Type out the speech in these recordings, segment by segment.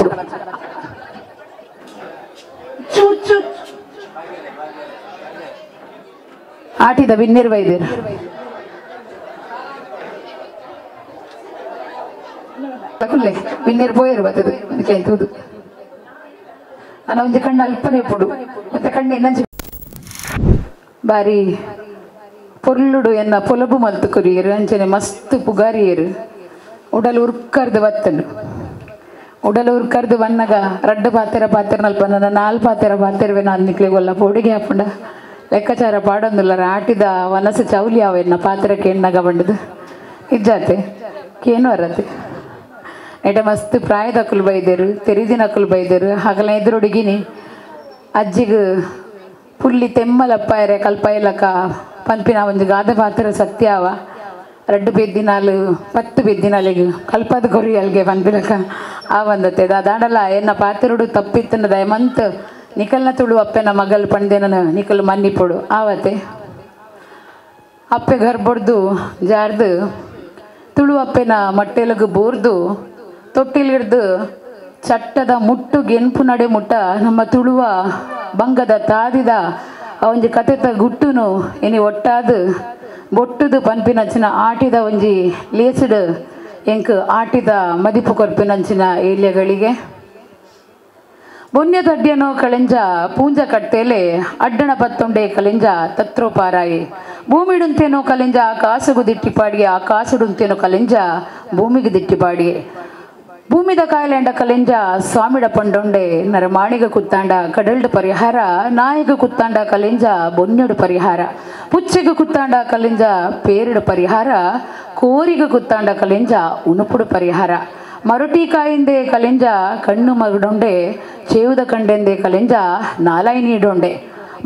ಬಪ್ಪುಡು ಚೂ ಆಟಿದ ಬಿನ್ನಿರ್ ಬೈದೇರು ಕುಲ್ಲೆ ಬಿನ್ನಿರ್ ಪೋಯರು ಬತ್ತದು ಅದಕ್ಕೆ ತೂದು ಅನ್ನ ಒಂಜಿ ಕಣ್ಣು ಅಲ್ಪನೆ ಪುಡು ಮತ್ತೆ ಕಣ್ಣು ಇನ್ನಂಚಿ ಬಾರಿ ಪೊರ್ಲುಡು ಎನ್ನ ಪೊಲಬು ಮಲ್ತು ಕೊರಿಯರು ಅಂಚನೆ ಮಸ್ತ್ ಪುಗಾರಿಯರು ಉಡಲು ಉರ್ಕರ್ದು ಬತ್ತನು ಉಡಲು ಉರ್ಕರ್ದು ಬನ್ನಗ ರಡ್ಡು ಪಾತೆರ ಪಾತೆರ ನಲ್ಪ ನನ್ನ ನಾಲ್ ಪಾತೆರ ಪಾತೆರವೆ ನಾನು ನಿಕ್ಲೆಗೊಲ್ಲ ಪೊಡಿಗೆ ಹಾಪುಂಡ ಲೆಕ್ಕಾಚಾರ ಪಾಡೊಂದುಲ್ಲ ಆಟಿದ ವನಸು ಚೌಲಿ ಅವ ಎನ್ನ ಪಾತ್ರಕ್ಕೆ ಎಣ್ಣಗ ಬಂಡದು ಇಜ್ಜಾತೆ ಕೇನು ಅರತೆ ಎಟ ಮಸ್ತ್ ಪ್ರಾಯದಕ್ಕಲು ಬೈದರು ತೆರಿದಿನಕ್ಕಲು ಬೈದರು ಹಗಲ ಎದುರುಡುಗಿನಿ ಅಜ್ಜಿಗೆ ಪುಲ್ಲಿ ತೆಮ್ಮಲಪ್ಪಾಯರೆ ಕಲ್ಪಾಯಲಕ ಪನ್ಪಿನ ಒಂಜಿ ಗಾದೆ ಪಾತ್ರ ಸತ್ಯಾವ ರಡ್ಡು ಬೆದ್ದಿನಾಲು ಪತ್ತು ಬೆದ್ದಿನಾಲಿಗೆ ಕಲ್ಪದ ಕೊರಿ ಅಲ್ಗೆ ಪನ್ಪಿನಕ ಆ ಬಂದತ್ತೆ ದಾದಾಡಲ ಎನ್ನ ಪಾತ್ರಡು ತಪ್ಪಿತ್ತನ ದಯಮಂತ್ ನಿಕಲ್ನ ತುಳು ಅಪ್ಪೆನ ಮಗಲ್ ಪಂಡೆನ ನಿಕಲ್ ಮನ್ನಿಪೊಡು ಆವತೆ ಅಪ್ಪೆ ಗರ್ಬೊಡ್ದು ಜಾರ್ದು ತುಳು ಅಪ್ಪೆನ ಮಟ್ಟೆಲಗು ಬೋರ್ದು ತೊಟ್ಟಿಲಿಡ್ದು ಚಟ್ಟದ ಮುಟ್ಟು ಗೆನ್ಪು ನಡೆ ಮುಟ್ಟ ನಮ್ಮ ತುಳುವ ಬಂಗದ ತಾದಿದ ಆ ಒಂಜಿ ಕತೆತ ಗುಟ್ಟುನು ಇನಿ ಒಟ್ಟಾದು ಬೊಟ್ಟುದು ಪನ್ಪಿನಂಚಿನ ಆಟಿದ ಒಂಜಿ ಲೇಸುಡು ಎಂಕ್ ಆಟಿದ ಮದಿಪು ಕೊರ್ಪಿನಂಚಿನ ಏಲ್ಯಗಳಿಗೆ ಬೊನ್ಯ ತಡ್ಯನೋ ಕಳೆಂಜ ಪೂಂಜ ಕಟ್ಟೇಲೆ ಅಡ್ಡಣ ಪತ್ತೊಂಡೆ ಕಲೆಂಜ ತತ್ರೋಪಾರಾಯಿ ಭೂಮಿಡುಂತೇನೋ ಕಲೆಂಜ ಕಾಸುಗು ದಿಟ್ಟಿಪಾಡಿಗೆ ಆ ಕಾಸುಡುಂತೇನೋ ಕಲೆಂಜ ಭೂಮಿಗೆ ದಿಟ್ಟಿಪಾಡಿಗೆ ಭೂಮಿದ ಕಾಯಿಲೆಂಡ ಕಲೆಂಜ ಸ್ವಾಮಿಡ ಪಂಡೊಂಡೆ ನರಮಾಣಿಗ ಕುತ್ತಾಂಡ ಕಡಲ್ಡು ಪರಿಹಾರ ನಾಯಿಗ ಕುತ್ತಾಂಡ ಕಲೆಂಜ ಬೊನ್ಯಡು ಪರಿಹಾರ ಪುಚ್ಚೆಗ ಕುತ್ತಾಂಡ ಕಲೆಂಜ ಪೇರಡು ಪರಿಹಾರ ಕೋರಿಗ ಕುತ್ತಾಂಡ ಕಲೆಂಜ ಉಣುಪುಡು ಪರಿಹಾರ ಮರುಟಿ ಕಾಯಿಂದೆ ಕಲೆಂಜ ಕಣ್ಣು ಮಗಡೊಂಡೆ ಚೇವುದ ಕಂಡೆಂದೆ ಕಲೆಂಜ ನಾಲಾಯಿ ನೀಡೊಂಡೆ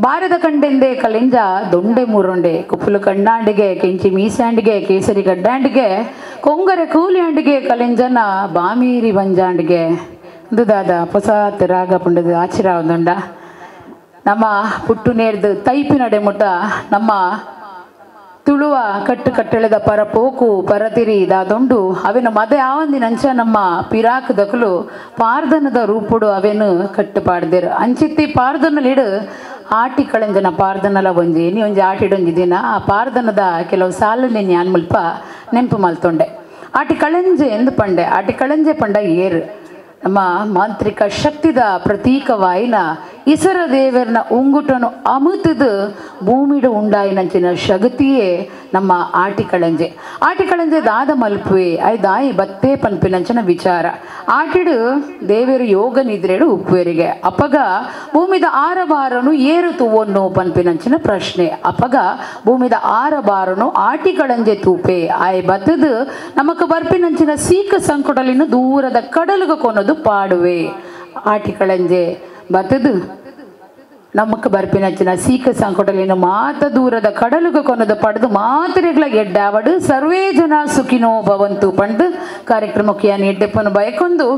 ಬಾರದ ಕಂಡೆಂದೆ ಕಲೆಂಜ ದೊಂಡೆ ಮೂರೊಂಡೆ ಕುಪ್ಪುಲು ಕಣ್ಣಾಂಡಿಗೆ ಕೆಂಚಿ ಮೀಸಾಂಡಿಗೆ ಕೇಸರಿ ಗಡ್ಡಾಂಡಿಗೆ ಕೊಂಗರೆ ಕೂಲಿಯಾಂಡಿಗೆ ಕಲೆಂಜನ ಬಾಮೀರಿ ಬಂಜಾಂಡಿಗೆ ದಾದ ಹೊಸ ರಾಗ ಪುಂಡದು ಆಚಿರ ಒಂದುಂಡ ನಮ್ಮ ಪುಟ್ಟು ನೇರ್ದು ತೈಪಿನಡೆ ಮುಟ್ಟ ನಮ್ಮ ತುಳುವ ಕಟ್ಟು ಕಟ್ಟಳೆದ ಪರಪೋಕು ಪರತಿರಿ ದಾದೊಂಡು ಅವೆನು ಮದೆ ಆವಂದಿನಂಚ ನಮ್ಮ ಪಿರಾಕ್ ದಕಲು ಪಾರ್ದನದ ರೂಪುಡು ಅವೇನು ಕಟ್ಟು ಪಾಡ್ದೇರು ಅಂಚಿತ್ತಿ ಪಾರ್ದನಲಿಡು ಆಟಿ ಕಳೆಂಜನ ಪಾರ್ದನಲ ಒಂಜಿ ನೀ ಒಂಜಿ ಆಟಿಡೊಂಜಿ ದಿನ ಆ ಪಾರ್ದನದ ಕೆಲವು ಸಾಲಲ್ಲಿ ನ್ಯಾನ್ ಮುಲ್ಪ ನೆಂಪು ಮಲ್ತೊಂಡೆ ಆಟಿ ಕಳೆಂಜೆ ಎಂದು ಪಂಡೆ ಆಟಿ ಕಳೆಂಜೆ ಪಂಡ ಏರು ನಮ್ಮ ಮಾಂತ್ರಿಕ ಶಕ್ತಿದ ಪ್ರತೀಕವಾಯಿನ ಇಸರ ದೇವರನ ಉಂಗುಟನು ಅಮುತದು ಭೂಮಿಡು ಉಂಡಾಯಿನಂಚಿನ ಶಗತಿಯೇ ನಮ್ಮ ಆಟಿ ಕಳಂಜೆ ಆಟಿ ಕಳಂಜೆ ದಾದ ಮಲ್ಪುವೆ I ದಾಯಿ ಬತ್ತೇ ಪನ್ಪಿನಂಚಿನ ವಿಚಾರ ಆಟಿಡು ದೇವರು ಯೋಗ ನಿದ್ರೆಡು ಉಪ್ಪುವೆರಿಗೆ ಅಪಗ ಭೂಮಿದ ಆರಬಾರನು ಏರು ತೂವೊನ್ನು ಪನ್ಪಿನಂಚಿನ ಪ್ರಶ್ನೆ ಅಪಗ ಭೂಮಿದ ಆರಬಾರನು ಆಟಿ ಕಳಂಜೆ ತೂಪೆ ಆಯ್ ಬತ್ತದು ನಮಕ್ ಬರ್ಪಿನಂಚಿನ ಸೀಕ ಸಂಕಟಲಿನ ದೂರದ ಕಡಲುಗ ಕೊನದು ಪಾಡುವೆ ಆಟಿ ಕಳಂಜೆ ಬತ್ತದು ನಮಕ್ ಬರ್ಪಿನಂಚಿನ ಸೀಕ ಸಂಕಟಲಿನ ಮಾತ ದೂರದ ಕಡಲುಗ ಕೊನದು ಪಡೆದು ಮಾತ್ರೆಗಳ ಎಡ್ಡಾವಡು ಸರ್ವೇ ಜನ ಸುಖಿನೋ ಭವಂತು ಪಂಡು ಕಾರ್ಯಕ್ರಮಕ್ಕೆ ಯಾನ್ ಎಡ್ಡೆಪ್ಪನು ಬಯಕೊಂದು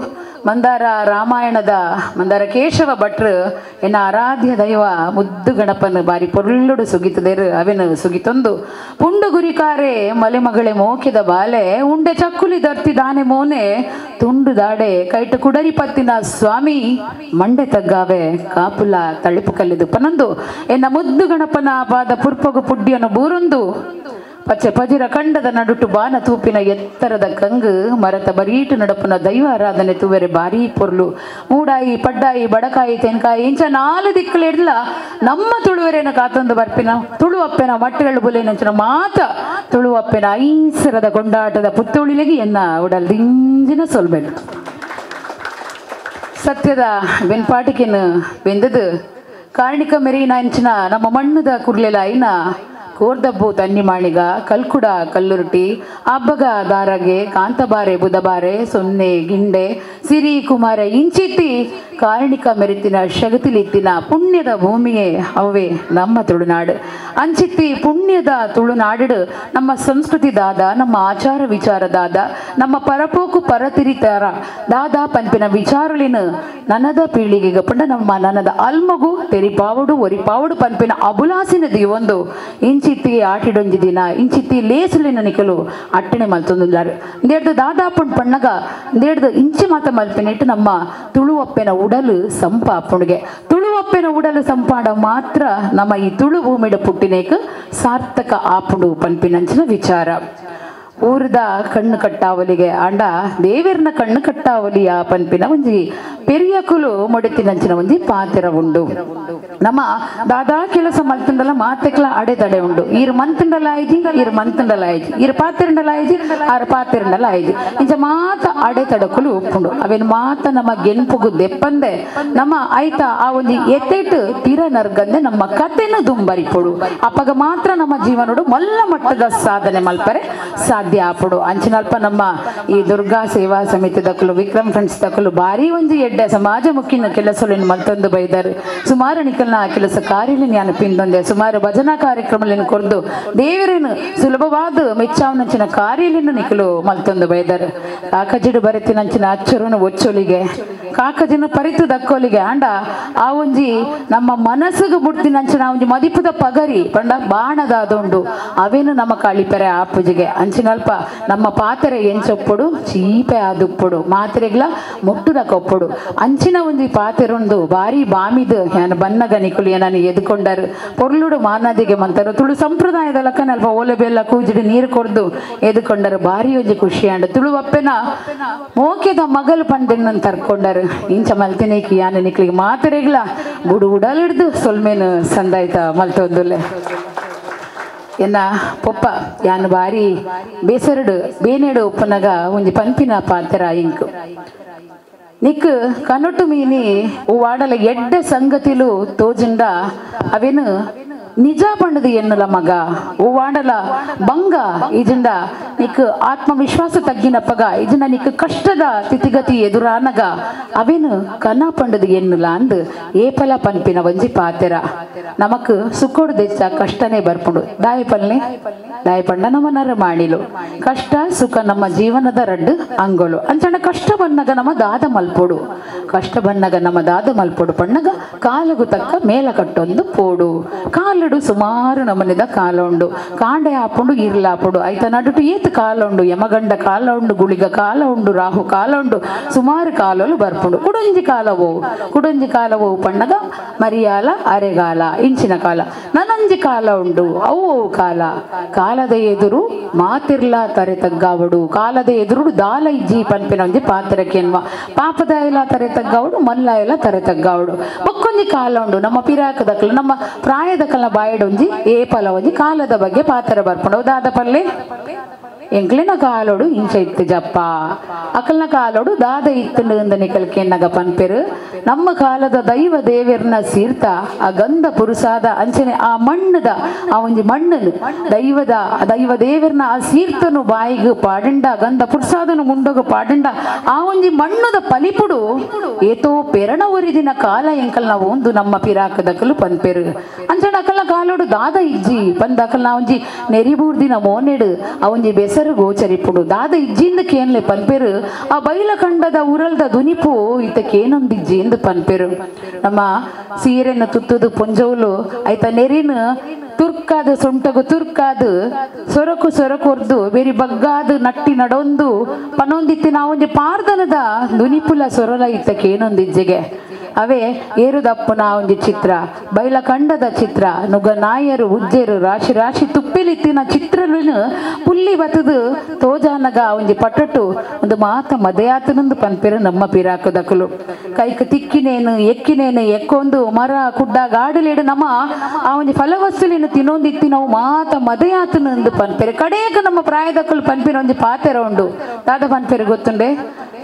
ಮಂದಾರ ರಾಮಾಯಣದ ಮಂದಾರ ಕೇಶವ ಭಟ್ರು ಎನ್ನ ಆರಾಧ್ಯ ದೈವ ಮುದ್ದು ಗಣಪನ ಬಾರಿ ಪೊರ್ಲುಡು ಸುಗಿತದೇರು ಅವೆನು ಸುಗಿತೊಂದು ಪುಂಡು ಗುರಿಕಾರೆ ಮಲೆಮಗಳೆ ಮೋಕಿದ ಬಾಲೆ ಉಂಡೆ ಚಕ್ಕುಲಿ ದರ್ತಿ ದಾನೆ ಮೋನೆ ತುಂಡು ದಾಡೆ ಕೈಟ ಕುಡರಿ ಪತ್ತಿನ ಸ್ವಾಮಿ ಮಂಡೆ ತಗ್ಗಾವೆ ಕಾಪುಲ ತಳಿಪು ಕಲ್ಲಿದು ಪನೊಂದು ಎನ್ನ ಮುದ್ದು ಗಣಪನ ಪಾದ ಪುರ್ಪಗು ಪುಡ್ಡಿಯನ್ನು ಬೂರೊಂದು ಪಚ್ಚೆ ಪಜಿರ ಕಂಡದ ನಡುಟು ಬಾನ ತೂಪಿನ ಎತ್ತರದ ಕಂಗು ಮರತ ಬರೀಟು ನಡಪುನ ದೈವ ಆರಾಧನೆ ತೂವೆರೆ ಬಾರಿ ಪೊರ್ಲು ಮೂಡಾಯಿ ಪಡ್ಡಾಯಿ ಬಡಕಾಯಿ ತೆನ್ಕಾಯಿ ಇಂಚ ನಾಲು ದಿಕ್ಕಲಿಡ್ಲ ನಮ್ಮ ತುಳುವೆರೇನ ಕಾತೊಂದು ಬರ್ಪಿನ ತುಳುವಪ್ಪೆನ ಮಟ್ಟೆಗಳು ಬುಲೇನಂಚಿನ ಮಾತ ತುಳುವಪ್ಪೆನ ಐಸರದ ಕೊಂಡಾಟದ ಪುತ್ತುಳಿಲಿಗೆ ಎನ್ನ ಉಡಲ್ ದಿಂಜಿನ ಸೊಲ್ಬೇಡು ಸತ್ಯದ ಬೆನ್ಪಾಟಿಕೆನು ಬೆಂದದು ಕಾರ್ಣಿಕ ಮೆರೀನ ಇಂಚಿನ ನಮ್ಮ ಮಣ್ಣದ ಕುರ್ಲೆಲ ಐನ ಕೋರ್ದಬ್ಬು ತನ್ನಿಮಾಣಿಗ ಕಲ್ಕುಡ ಕಲ್ಲುರುಟಿ ಅಬ್ಬಗ ದಾರಗೆ ಕಾಂತಬಾರೆ ಬುಧಬಾರೆ ಸೊನ್ನೆ ಗಿಂಡೆ ಸಿರಿ ಕುಮಾರ ಇಂಚಿತ್ತಿ ಕಾರಣಿಕ ಮೆರಿತಿನ ಶಗತಿಲಿತ್ತಿನ ಪುಣ್ಯದ ಭೂಮಿಯೇ ಅವೇ ನಮ್ಮ ತುಳುನಾಡು ಅಂಚಿತ್ತಿ ಪುಣ್ಯದ ತುಳುನಾಡು ನಮ್ಮ ಸಂಸ್ಕೃತಿ ದಾದ ನಮ್ಮ ಆಚಾರ ವಿಚಾರ ದಾದ ನಮ್ಮ ಪರಪೋಕು ಪರತಿರಿತಾರ ದಾದ ಪನ್ಪಿನ ವಿಚಾರಲಿನ ನನದ ಪೀಳಿಗೆಗೆ ಪಂಡ ನಮ್ಮ ನನದ ಅಲ್ಮಗು ತೆರಿಪಾವಡು ಒರಿಪಾವಡು ಪನ್ಪಿನ ಅಬುಲಾಸಿನ ದಿವೊಂದು ಇಂಚಿತ್ತಿ ಆಟಿಡೊಂಜಿ ದಿನ ಇಂಚಿತ್ತಿ ಲೇಸುಲಿನ ನಿಕಲು ಅಟ್ಟಣೆ ಮಲ್ತೊಂದುಲ್ಲಾರು ಇಂದೇಡ್ದು ದಾದಾಪುಂಡು ಪಣ್ಣಗ ಇಂದೇಡ್ದು ಇಂಚಿ ಮಾತ ಮಲ್ಪಿನಿಟ್ಟು ನಮ್ಮ ತುಳುವಪ್ಪೆನ ಉಡಲು ಸಂಪಾಪುಣಿಗೆ ತುಳುವಪ್ಪೆನ ಉಡಲು ಸಂಪಾಡ ಮಾತ್ರ ನಮ್ಮ ಈ ತುಳು ಭೂಮಿಡ ಪುಟ್ಟಿನೇಕ್ ಸಾರ್ಥಕ ಆಪುಂಡು ಪನ್ಪಿನಂಚಿನ ವಿಚಾರ. ಊರದ ಕಣ್ಣು ಕಟ್ಟಾವಲಿಗೆ ಆಂಡ ದೇವಿರ್ನ ಕಣ್ಣು ಕಟ್ಟಾವಲಿಯ ಪನ್ಪಿನ ಒಂಜಿ ಪೆರಿಯಕುಲು ಮೊಡೆತಿನಂಚಿನ ಒಂಜಿ ಪಾತೆರ ಉಂಡು. ನಮ್ಮ ದಾದಾ ಕೆಲಸ ಮಲ್ತುಂಡಲ ಮಾತೆಕ್ಲ ಅಡೆತಡೆ ಉಂಡು. ಈರು ಮಂತುಂಡಲ ಆಯ್ಜಿ, ಈರು ಮಂತುಂಡಲ ಆಯ್ಜಿ, ಈರು ಪಾತಿರಂಡಲ ಆಯ್ಜಿ, ಆರು ಪಾತಿರಂಡಲ ಆಯ್ಜಿ, ಇಂಚ ಮಾತ ಅಡೆತಡಕುಲು ಉಪ್ಪುಂಡು. ಅವೇನು ಮಾತ ನಮ್ಮ ಗೆನ್ಪುಗು ದೆಪ್ಪಂದೆ ನಮ್ಮ ಆಯ್ತಾ ಆ ಒಂಜಿ ಎತ್ತೆಟ್ಟು ತೀರ ನರ್ಗಂದೆ ನಮ್ಮ ಕತೆನ ದುಂಬರಿಪೊಡು. ಅಪ್ಪಗ ಮಾತ್ರ ನಮ್ಮ ಜೀವನೋಡು ಮಲ್ಲ ಮಟ್ಟದ ಸಾಧನೆ ಮಲ್ಪರೆ ಸಾಧ್ಯ ಆಪುಡು. ಅಂಚಿನಲ್ಪ ನಮ್ಮ ಈ ದುರ್ಗಾ ಸೇವಾ ಸಮಿತಿ ದಕ್ಕಲು ವಿಕ್ರಮ್ ಫ್ರೆಂಡ್ಸ್ ದಕ್ಕಲು ಭಾರಿ ಒಂಜಿ ಎಡ್ಡೆ ಸಮಾಜಮುಖಿನ ಕೆಲಸಗಳನ್ನು ಮಲ್ತೊಂದು ಬೈದಾರು. ಸುಮಾರು ನಿಕಲ್ನ ಕೆಲಸ ಕಾರ್ಯಲಿ ನಾನು ಪಿಂದೊಂದೆ ಸುಮಾರು ಭಜನಾ ಕಾರ್ಯಕ್ರಮಗಳನ್ನು ಕೊರ್ದು ದೇವರೇನು ಸುಲಭವಾದ ಮೆಚ್ಚಾವನಂಚಿನ ಕಾರ್ಯಲಿನ ನಿಕಲು ಮಲ್ತೊಂದು ಬೈದಾರು. ಕಾಕಜಿಡು ಬರೆತಿನಂಚಿನ ಅಚ್ಚರುನು ಒಚ್ಚೊಲಿಗೆ ಕಾಕಜಿನ ಪರಿತು ದಕ್ಕೋಲಿಗೆ ಆಂಡ ಆ ಒಂಜಿ ನಮ್ಮ ಮನಸ್ಸಿಗೆ ಬುಡ್ತಿನಂಚಿನ ಒಂಜಿ ಮದಿಪುದ ಪಗರಿ ಪಂಡ ಬಾಣದಾದುಂಡು ಅವೇನು ನಮ್ಮ ಕಾಳಿಪೆರೆ ಆಪುಜಿಗೆ. ಅಂಚಿನಲ್ಪ ನಮ್ಮ ಪಾತ್ರೆ ಎಂಚೊಪ್ಪುಡು ಚೀಪೆ ಆದುಪ್ಪುಡು ಮಾತ್ರೆಗ್ಲ ಮುಟ್ಟುದ ಕೊಪ್ಪುಡು ಅಂಚಿನ ಒಂಜಿ ಪಾತೆರೊಂದು ಭಾರಿ ಬಾಮಿದು ಯಾನು ಬನ್ನಗ ನಿಕುಲು ನಾನು ಎದ್ಕೊಂಡರು ಪೊರ್ಲುಡು ಮಾನದಿಗೆ ಮಂತರು ತುಳು ಸಂಪ್ರದಾಯದ ಲಕ್ಕನಲ್ಪ ಓಲೆ ಬೆಲ್ಲ ಕೂಜಿಡಿ ನೀರು ಕೊರ್ದು ಎದ್ಕೊಂಡರು ಭಾರಿ ಒಂಜಿ ಖುಷಿ ಅಂಡ ತುಳುವಪ್ಪೆನ ಮೋಕೆದ ಮಗಲು ಪಂಡೆನ್ನು ತರ್ಕೊಂಡರು. ಇಂಚ ಮಲ್ತಿನೇಕಿ ಯಾನು ನಿಕ್ಲಿಗೆ ಮಾತ್ರೆಗ್ಲ ಬುಡು ಉಡಲಿಡ್ದು ಸೊಲ್ಮೇನು ಸಂದಾಯ್ತ ಮಲ್ತೊಂದುಲೆ. ಎನ್ನ ಪೊಪ್ಪ ಯಾನು ಬಾರಿ ಬೇಸರಡು ಬೇನೆಡು ಉಪ್ಪನಗ ಒಂಜಿ ಪನ್ಪಿನ ಪಾತ್ರ ಇಂಕು ನಿಕ್ ಕನೊಟ್ಟು ಮೀನಿ ವಾಡಲ ಎಡ್ಡೆ ಸಂಗತಿಲು ತೋಜಿಂಡ ಅವೇನು ನಿಜ ಪಂಡದು ಎನ್ನುಲ ಮಗ ವಾಡಲ ಬಂಗ ಇಜಿಂಡ ನಿಕ್ ಆತ್ಮವಿಶ್ವಾಸ ತಗ್ಗಿನಪ್ಪಗ ಇಜಿಂಡ ನಿಕ್ ಕಷ್ಟದ ತಿತಿಗತಿ ಎದುರಾನಗ ಅವೇನು ಕನ ಪಂಡದು ಎನ್ನುಲ ಅಂದು ಏಪಲ ಪನ್ಪಿನ ಒಂಜಿ ಪಾತೆರ. ನಮಕ್ ಸುಕ್ಕೋಡು ದೆಚ್ಚ ಕಷ್ಟನೇ ಬರ್ಪುಂಡು. ದಾಯಪಲ್ನೆ ದಾಯಪಂಡ ನಮ್ಮ ನರ ಮಾಡಿಲು ಕಷ್ಟ ಸುಖ ನಮ್ಮ ಜೀವನದ ರಡ್ಡು ಅಂಗೋಲು. ಅಂಚಣ ಕಷ್ಟ ಬನ್ನಗ ನಮ್ಮ ದಾದ ಮಲ್ಪೊಡು, ಕಷ್ಟ ಬನ್ನಗ ನಮ್ಮ ದಾದ ಮಲ್ಪೊಡು ಪಣ್ಣಗ ಕಾಲಗು ತಕ್ಕ ಮೇಲ ಕಟ್ಟೊಂದು ಪೋಡು. ಕಾಲಡು ಸುಮಾರು ನಮನಿದ ಕಾಲ ಉಂಡು, ಕಾಂಡೆ ಆಪುಂಡು ಇರ್ಲಾಪುಡು ಐತ ನಡುಟು ಏತ್ ಕಾಲ ಉಂಡು, ಯಮಗಂಡ ಕಾಲ ಉಂಡು, ಗುಳಿಗ ಕಾಲ ಉಂಡು, ರಾಹು ಕಾಲ ಉಂಡು, ಸುಮಾರು ಕಾಲಲು ಬರ್ಪುಂಡು. ಕುಡೊಂಜಿ ಕಾಲವೋ ಕುಡೊಂಜಿ ಕಾಲವೋ ಪಣ್ಣಗ ಮರಿಯಾಲ ಅರೆಗಾಲ ಇಂಚಿನ ಕಾಲ ನನೊಂಜಿ ಕಾಲ ಉಂಡು. ಅವು ಕಾಲ ಕಾಲದ ಎದುರು ಮಾತಿರ್ಲ ತರೆ ತಗ್ಗಾವಡು, ಕಾಲದ ಎದುರು ದಾಲ ಇಜ್ಜಿ ಪನ್ಪಿನ ಒಂಜಿ ಪಾತ್ರಕ್ಕೆನ್ವ ಪಾಪದ ಎಲ್ಲ ತರೆ ತಗ್ಗಾವಡು ಮಲ್ಲ ಎಲ್ಲ ತರೆ ತಗ್ಗಾವಡು. ಬೊಕ್ಕೊಂಜಿ ಕಾಲ ಉಂಡು ನಮ್ಮ ಪಿರಾಕದಕ್ಕಲು ನಮ್ಮ ಪ್ರಾಯದಕ್ಕಲ್ನ ಬಾಯಿಡೊಂಜಿ ಏಪಲ ಒಂಜಿ ಕಾಲದ ಬಗ್ಗೆ ಪಾತ್ರ ಬರ್ಪುಂಡು. ದಾದ ಪಲ್ಲೆ ಎಂಕ್ಲಿನ ಕಾಲೋಡು ಇಂಚ ಇತ್ತು ಜಪ್ಪ ಅಕಲ್ನ ಕಾಲೋಡು ದಾದ ಇತ್ತು ನಿಕಲ್ಕೆನ್ನಗ ಪನ್ಪೆರು. ನಮ್ಮ ಕಾಲದ ದೈವ ದೇವೆರ್ನ ಸೀರ್ತ ಆ ಗಂಧ ಪುರುಸಾದ ಅಂಚನೆ ಆ ಮಣ್ಣದ ಆ ಒಂಜಿ ಮಣ್ಣನು ದೈವದ ದೈವ ದೇವೆರ್ನ ಆ ಸೀರ್ತನು ಬಾಯಿಗೆ ಪಾಡಂಡ ಗಂಧ ಪುರುಸಾದನು ಮುಂಡೋಗು ಪಾಡಂಡ ಆ ಒಂಜಿ ಮಣ್ಣದ ಪಲಿಪುಡು ಏತೋ ಪೆರಣ ಒರಿದಿನ ಕಾಲ ಎಂಕಲ್ನ ಒಂದು ನಮ್ಮ ಪಿರಾಕದಕಲು ಪನ್ಪೆರು. ಅಂಚನೆ ಅಕಲ್ನ ಕಾಲೋಡು ದಾದ ಇಜ್ಜಿ ಪಂದ ಅಕಲ್ನ ಒಂಜಿ ನೆರಿಬೂರ್ದಿನ ಮೋನೆಡು ಆ ಒಂಜಿ ಬೆಸ ಗೋಚರಿಪುಡು ದಾದ ಇಜ್ಜಿಂದ ಕೇನ್ಲೆ ಪನ್ಪೆರು. ಆ ಬೈಲ ಕಂಡದ ಉರಲ್ದ ದುನಿಪು ಇತ್ತಕ್ಕೇನೊಂದಿಜ್ಜಿ ಎಂದು ಪನ್ಪೆರು. ನಮ್ಮ ಸೀರೆನ ತುತ್ತದು ಪೊಂಜೌಲು ಐತ ನೆರಿನ ತುರ್ಕಾದ ಸೊಂಟಗು ತುರ್ಕಾದ ಸೊರಕು ಸೊರಕೊರ್ದು ಬೇರಿ ಬಗ್ಗಾದ ನಟ್ಟಿ ನಡೊಂದು ಪನೊಂದಿತ್ತಿ ನಾವೊಂಜಿ ಪಾರ್ದನದ ದುನಿಪುಲ ಸೊರಲ ಇತ್ತಕ್ಕೇನೊಂದಿಜ್ಜಿಗೆ. ಅವೇ ಏರುದಪ್ಪನ ಒಂಜಿ ಚಿತ್ರ ಬೈಲ ಕಂಡದ ಚಿತ್ರ ನುಗ ನಾಯರು ಉಜ್ಜೆರು ರಾಶಿ ರಾಶಿ ತುಪ್ಪಿಲಿತ್ತಿನ ಚಿತ್ರలను ಪುಲ್ಲಿ ಬತ್ತದು ತೋಜಾನಗ ಒಂಜಿ ಪಟಟು ಒಂದು ಮಾತ ಮದಯಾತನಂದು ಪನ್ಪೆರು ನಮ್ಮ ಪಿರಾಕದಕಲು. ಕೈಕ್ ತಿಕ್ಕಿನೇನು ಎಕ್ಕಿನೇನು ಎಕ್ಕೊಂದು ಮರ ಕುಡ್ಡ ಗಾಡಲೇಡು ನಮ್ಮ ಆ ಒಂಜಿ ಫಲವಸ್ತುಲೇನು ತಿನ್ನೊಂದಿತ್ತಿ ನಾವು ಮಾತ ಮದಯಾತನಂದು ಪನ್ಪೆರು. ಕಡೆಯಕ ನಮ್ಮ ಪ್ರಾಯದಕಲು ಪನ್ಪಿನ ಒಂಜಿ ಪಾತೆರ ಉಂಡು. ದಾದ ಪನ್ಪೆರು ಗೊತ್ತುಂಡೆ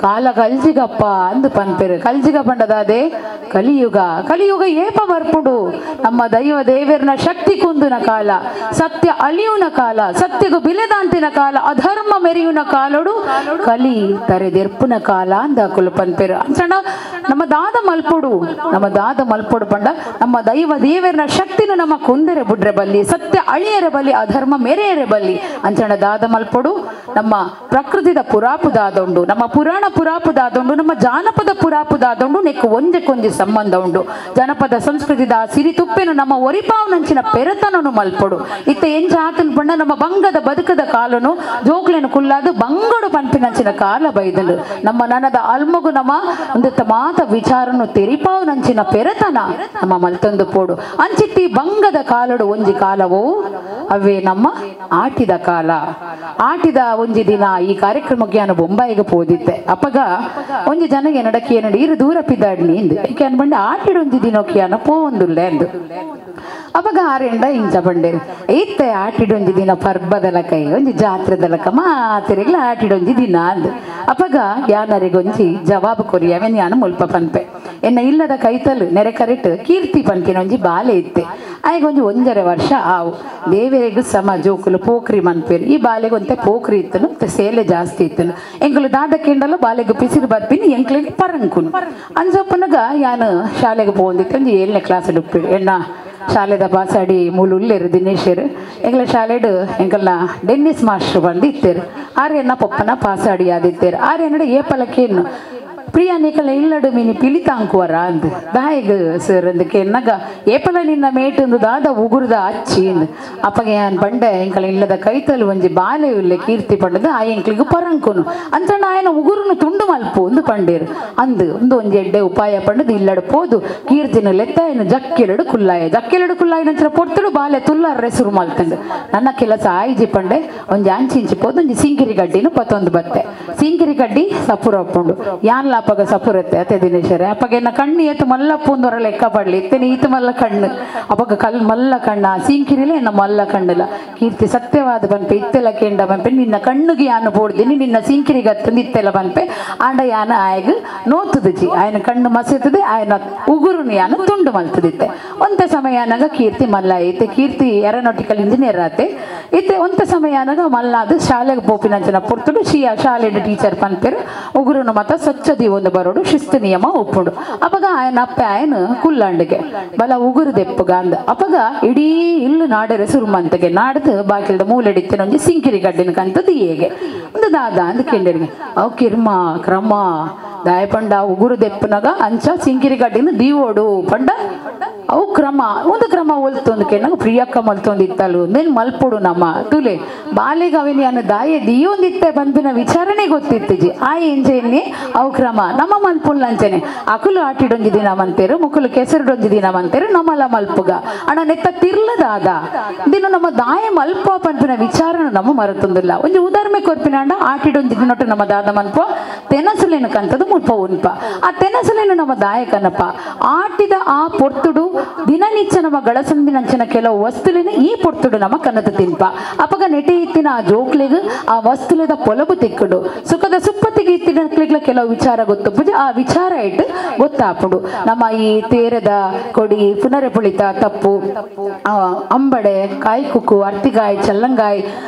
ಕಾಲ ಕಲ್ಜಿಗಪ್ಪ ಅಂದು ಪನ್ಪೆರು. ಕಲ್ಜಿಗ ಪಂಡದಾದೆ ಕಲಿಯುಗ. ಕಲಿಯುಗ ಏಪ ಬರ್ಪುಡು ನಮ್ಮ ದೈವ ದೇವೆರ್ನ ಶಕ್ತಿ ಕುಂದುನ ಕಾಲ, ಸತ್ಯ ಅಳಿಯುನ ಕಾಲ, ಸತ್ಯಗು ಬಿಲೆದಾಂತಿನ ಕಾಲ, ಅಧರ್ಮ ಮೆರೆಯುನ ಕಾಲೋಡು ಕಲಿ ತರೆದೆರ್ಪುನ ಕಾಲ ಅಂದ ಕುಲು ಪನ್ಪೆರು. ಅಂಚಣ ನಮ್ಮ ದಾದ ಮಲ್ಪೊಡು, ನಮ್ಮ ದಾದ ಮಲ್ಪೊಡು ಪಂಡ ನಮ್ಮ ದೈವ ದೇವೆರ್ನ ಶಕ್ತಿನ ನಮ್ಮ ಕುಂದರೆ ಬುಡ್ರೆ ಬಲ್ಲಿ, ಸತ್ಯ ಅಳಿಯರ ಬಲ್ಲಿ, ಅಧರ್ಮ ಮೆರೆಯರೆ ಬಲ್ಲಿ. ಅಂಚಣ ದಾದ ಮಲ್ಪೊಡು ನಮ್ಮ ಪ್ರಕೃತಿದ ಪುರಾಪು ದಾದ ಉಂಡು, ನಮ್ಮ ಪುರಾಣ ಪುರಾಪುದಾದುಂಡು, ನಮ್ಮ ಜಾನಪದ ಪುರಾಪುದಾದುಂಡು, ನೆಕ್ಕು ಒಂಜಕ್ಕೊಂಜಿ ಸಂಬಂಧ ಉಂಡು. ಜನಪದ ಸಂಸ್ಕೃತಿದ ಸಿರಿ ತುಪ್ಪೆನು ನಮ್ಮ ಒರಿಪಾವನಂಚಿನ ಪೆರತನನು ಮಲ್ಪೊಡು. ಇತ್ತ ಎಂಚ ಆತನ ಪಂಡ ನಮ್ಮ ಬಂಗದ ಬದುಕದ ಕಾಲನು ಜೋಕ್ಲೆನು ಕುಲ್ಲಾದು ಬಂಗಡು ಪನ್ಪಿನಂಚಿನ ಕಾಲ ಬೈದಲು. ನಮ್ಮ ನನದ ಅಲ್ಮಗು ನಮ್ಮ ಒಂದು ಮಾತ ವಿಚಾರನು ತೆರಿಪಾವನಂಚಿನ ಪೆರತನ ನಮ್ಮ ಮಲ್ತೊಂದು ಪೋಡು. ಅಂಚಿತ್ತಿ ಬಂಗದ ಕಾಲಡು ಒಂಜಿ ಕಾಲವೋ ಅವೇ ನಮ್ಮ ಆಟಿದ ಕಾಲ. ಆಟಿದ ಒಂಜಿ ದಿನ ಈ ಕಾರ್ಯಕ್ರಮಕ್ಕೆ ನಾನು ಬೊಂಬಾಯಿಗೆ ಪೋದಿತ್ತೆ. ಅಪ್ಪಗ ಒಂಜಿ ಜನಗೆ ನಡಕ್ಕೆ ಏನಡಿ ಇರು ದೂರ ಪಿದಾಡ್ನಿ ಇಂದು ಏಕೆ ಅನ್ಬಂಡ ಆಟಿಡ ಒಂಜಿ ದಿನೋಕೆ ಅನ್ನ ಪೋಂದುಲ್ಲೆ ಅಂದು. ಅವಾಗ ಆರೆಂಡ ಇಂಚ ಬಂಡೇರು ಇತ್ತೆ ಆಟಿಡೊಂಜಿ ದಿನ ಪರ್ಬದಲಕ ಒಂಜಿ ಜಾತ್ರೆದಲಕ ಮಾತಿರಿಗ್ಲ ಆಟಿಡೊಂಜಿ ದಿನ ಅಂದು. ಅಪ್ಪಗ ಯಾನರಿಗೊಂಜಿ ಜವಾಬು ಕೊರಿಯವೆನ್ ಯಾನು ಮುಲ್ಪ ಪನ್ಪೆ. ಎನ್ನ ಇಲ್ಲದ ಕೈತಲು ನೆರೆ ಕರೆಟ್ ಕೀರ್ತಿ ಪನ್ಪಿನ ಒಂಜಿ ಬಾಲೆ ಇತ್ತೆ. ಆಯ್ಗೊಂಜಿ 1.5 ವರ್ಷ ಆವು. ದೇವರಿಗೂ ಸಮ ಜೋಕುಲು ಪೋಖ್ರಿ ಮನ್ಪೇರು. ಈ ಬಾಲೆಗೊಂತೆ ಪೋಖ್ರಿ ಇತ್ತನು ಸೇಲೆ ಜಾಸ್ತಿ ಇತ್ತನು. ಎಂಕುಲು ದಾದ ಕೆಂಡಲು ಬಾಲೆಗೆ ಪಿಸಿರು ಬರ್ಪಿನಿ ಎಂಕ್ಲಿಗೆ ಪರಂಕುನು ಅಂಜಪ್ಪನಗ ಯಾನು ಶಾಲೆಗೆ ಪೋಂದಿತ್ತು. ಒಂಜಿ 7ನೇ ಕ್ಲಾಸ್ ಡುಪ್ಪಿಡು ಎಣ್ಣ ಶಾಲೆದ ಪಾಸಾಡಿ ಮೂಲು ಉಲ್ಲೇರು ದಿನೇಶರು ಎಂಗ್ಲ ಶಾಲೆಡು ಎಂಕಲ್ನ ಡೆನ್ನಿಸ್ ಮಾಸ್ಟರ್ ಬಂದು ಇತ್ತೇರು. ಆರೆನ್ನ ಪೊಪ್ಪನ ಪಾಸಾಡಿ ಆದಿತ್ತೇರು. ಆರೆನ್ನಡ ಏಪಲಕ್ಕೇನು ಪ್ರಿಯ ನಿಕಲ ಇಲ್ಲಡು ಮೀನಿ ಪಿಲಿತಾಂಕುವರ ಅಂದು ದಾಯಿಗ ಸರ್ ಅಂದಕ್ಕೆ ನಗ ಏಪಲ ನಿನ್ನ ಮೇಟೊಂದು ದಾದ ಉಗುರುದ ಅಚ್ಚಿ ಅಂದು. ಅಪ್ಪಗೆ ಯಾನ್ ಬಂಡೆ ಎಂಕಲ ಇಲ್ಲದ ಕೈತಲು ಒಂಜಿ ಬಾಲೆ ಉಲ್ಲೆ ಕೀರ್ತಿ ಪಂಡದು ಆ ಎಂಕ್ಲಿಗೆ ಪರಂಕುನು ಅಂತಂಡ ಆಯನ ಉಗುರುನು ತುಂಡು ಮಲ್ಪು ಒಂದು ಪಂಡೇರು ಅಂದು ಒಂದು ಒಂಜಿ ಎಡ್ಡೆ ಉಪಾಯ ಪಂಡದು ಇಲ್ಲಡು ಪೋದು ಕೀರ್ತಿನ ಲೆತ್ತಾಯನ ಜಕ್ಕೆಲಡು ಕುಲ್ಲಾಯ ಜಕ್ಕೆಲಡು ಕುಲ್ಲಾಯ ನಂತರ ಪೊರ್ತುಡು ಬಾಲೆ ತುಲ್ಲಾರ್ರೆ ಸುರು ಮಲ್ತಂಡು. ನನ್ನ ಕೆಲಸ ಆಯ್ಜಿ ಪಂಡೆ ಒಂಜಿ ಅಂಚಿಂಚಿ ಪೋದು ಒಂಜಿ ಸಿಂಕಿರಿ ಗಡ್ಡಿನು ಪತ್ತೊಂದು ಬತ್ತೆ. ಸಿಂಕಿರಿ ಗಡ್ಡಿ ಸಪುರ ಒಪ್ಪುಂಡು ಯಾನ್ಲ ಅಪ್ಪಗ ಸಪುರತ್ತೆ ಅತ್ತೆ ದಿನೇಶರೇ. ಅಪ್ಪಗ ಎನ್ನ ಕಣ್ಣು ಏತು ಮಲ್ಲಪ್ಪು ಒಂದೊರ ಲೆಕ್ಕ ಪಡ್ಲಿ ಇತ್ತೇನೆ ಈತು ಮಲ್ಲ ಕಣ್ಣು ಅಪ್ಪಗ ಕಲ್ ಮಲ್ಲ ಕಣ್ಣ ಸೀಂಕಿರಿಲೆ ಎನ್ನ ಮಲ್ಲ ಕಣ್ಣಲ್ಲ. ಕೀರ್ತಿ ಸತ್ಯವಾದ ಬನ್ಪೆ ಇತ್ತೆಲ್ಲ ಕೇಂಡ ಬನ್ಪೆ ನಿನ್ನ ಕಣ್ಣುಗೆ ಯಾನು ಬೋಡ್ದಿನಿ ನಿನ್ನ ಸೀಂಕಿರಿಗೆ ಹತ್ತಂದು ಇತ್ತೆಲ್ಲ ಬನ್ಪೆ ಆಂಡ ಯಾನ ಆಯಗ ನೋತುದುಜಿ ಆಯನ ಕಣ್ಣು ಮಸೆತದೆ ಆಯನ ಉಗುರುನು ಯಾನು ತುಂಡು ಮಲ್ತದಿತ್ತೆ. ಒಂತ ಸಮಯ ಅನಗ ಕೀರ್ತಿ ಮಲ್ಲ ಐತೆ. ಕೀರ್ತಿ ಏರೋನಾಟಿಕಲ್ ಇಂಜಿನಿಯರ್ ಆತೆ ಇತ್ತೆ. ಒಂತ ಸಮಯ ಅನಗ ಮಲ್ಲಾದು ಶಾಲೆಗೆ ಪೋಪಿನಂಚಿನ ಪೊರ್ತುಡು ಶಿಯಾ ಶಾಲೆ ಟೀಚರ್ ಪನ್ಪೆರು ಉಗುರುನು ಮತ ಸ್ವಚ್ಛ ಒಂದು ಬರೋಡು ಶಿಸ್ತು ನಿಯಮ ಒಪ್ಪುಂಡು. ಅಪಗ ಆಯನ ಅಪ್ಪೆ ಆಯನ ಕುಲ್ಲಂಡಿಗೆ ಬಲ ಉಗುರು ದೆಪ್ಪುಗ ಅಂದ. ಅಪಗ ಇಡೀ ಇಲ್ಲು ನಾಡರೆ ಸುರುಮಂತಗೆ ನಾಡ್ದು ಬಾಕಿಲ್ದ ಮೂಲೆಡಿತ್ತಿನ ಒಂಜಿ ಸಿಂಕಿರಿ ಗಡ್ಡಿನ ಕಂತದ್ದು ಹೇಗೆ ಒಂದು ದಾದ ಅಂದ್ ಕೇಂದ್ರಿಗೆ ಅವು ಕಿರ್ಮ ಕ್ರಮ ದಾಯ ಪಂಡ ಉಗುರು ದೆಪ್ಪನಾಗ ಅಂಚ ಸಿಂಕಿರಿ ಗಡ್ಡಿನ ದೀವೋಡು ಪಂಡ ಅವು ಕ್ರಮ ಒಂದು ಕ್ರಮ ಒಲ್ತೊಂದು ಕೇಳಾಗ ಪ್ರಿಯಕ್ಕ ಮಲ್ತೊಂದು ಇತ್ತಲು ನೇನು ಮಲ್ಪೊಡು ನಮ್ಮ ತುಲೆ ಬಾಲೆಗೆ ಅವೇನಿ ಅನ್ನ ದಾಯ ದಿಯೊಂದಿತ್ತೆ ಬಂದಿನ ವಿಚಾರಣೆ ಗೊತ್ತಿತ್ತಿಜಿ ಆ ಎಂಜೆನ್ನಿ ಅವು ಕ್ರಮ ನಮ್ಮ ಮಲ್ಪುಲ್ಲಂಚನೆ ಅಕುಲು ಆಟಿಡೊಂಜಿ ದಿನ ಮಂತೇರು ಮುಕುಲು ಕೆಸರುಡೊಂಜಿ ದಿನ ಮಂತೇರು ನಮ್ಮಲ ಮಲ್ಪುಗ ಅಣ್ಣ ನೆತ್ತ ತಿರ್ಲದಾದ ದಿನ ನಮ್ಮ ದಾಯ ಮಲ್ಪ ಪನ್ಪಿನ ವಿಚಾರನ ನಮ್ಮ ಮರತೊಂದಿಲ್ಲ. ಒಂಜಿ ಉದಾಹರಣೆ ಕೊರ್ಪಿನ ಅಂಡ ಆಟಿಡೊಂಜಿ ದಿನೊಟ್ಟು ನಮ್ಮ ದಾದ ಮಲ್ಪ ತೆನಸುಲೇನು ಕಂತದ್ದು ಮುಲ್ಪ ಉನ್ಪ ಆ ತೆನಸುಲೇನು ನಮ್ಮ ದಾಯಕನಪ್ಪ ಆಟಿದ ಆ ಪೊರ್ತುಡು ದಿನನಿತ್ಯ ನಮ್ಮ ಗಳಸಂದಿನಂಚಿನ ಕೆಲವು ವಸ್ತುಲಿನ ಈ ಪೊರ್ತುಡು ನಮ್ಮ ಕನದ ತಿನ್ಪ. ಅಪಗ ನೆಟೆ ಇತ್ತಿನ ಆ ಜೋಕ್ಲಿಗ್ ಆ ವಸ್ತುಲದ ಪೊಲಬು ತಿಕ್ಕುಡು ಸುಖದ ಸುಪ್ಪತ್ತಿಗೆ ಇತ್ತಿನ ಕೆಲವು ವಿಚಾರ ಗೊತ್ತು ಪೂಜೆ ಆ ವಿಚಾರ ಇಟ್ಟು ಗೊತ್ತಾಪುಡು. ನಮ್ಮ ಈ ತೇರದ ಕೊಡಿ ಪುನರೆ ಪುಳಿತ ತಪ್ಪು ಅಂಬಡೆ ಕಾಯಿ ಕುಕ್ಕು ಅರ್ತಿಗಾಯಿ ಚಲ್ಲಂಗಾಯಿ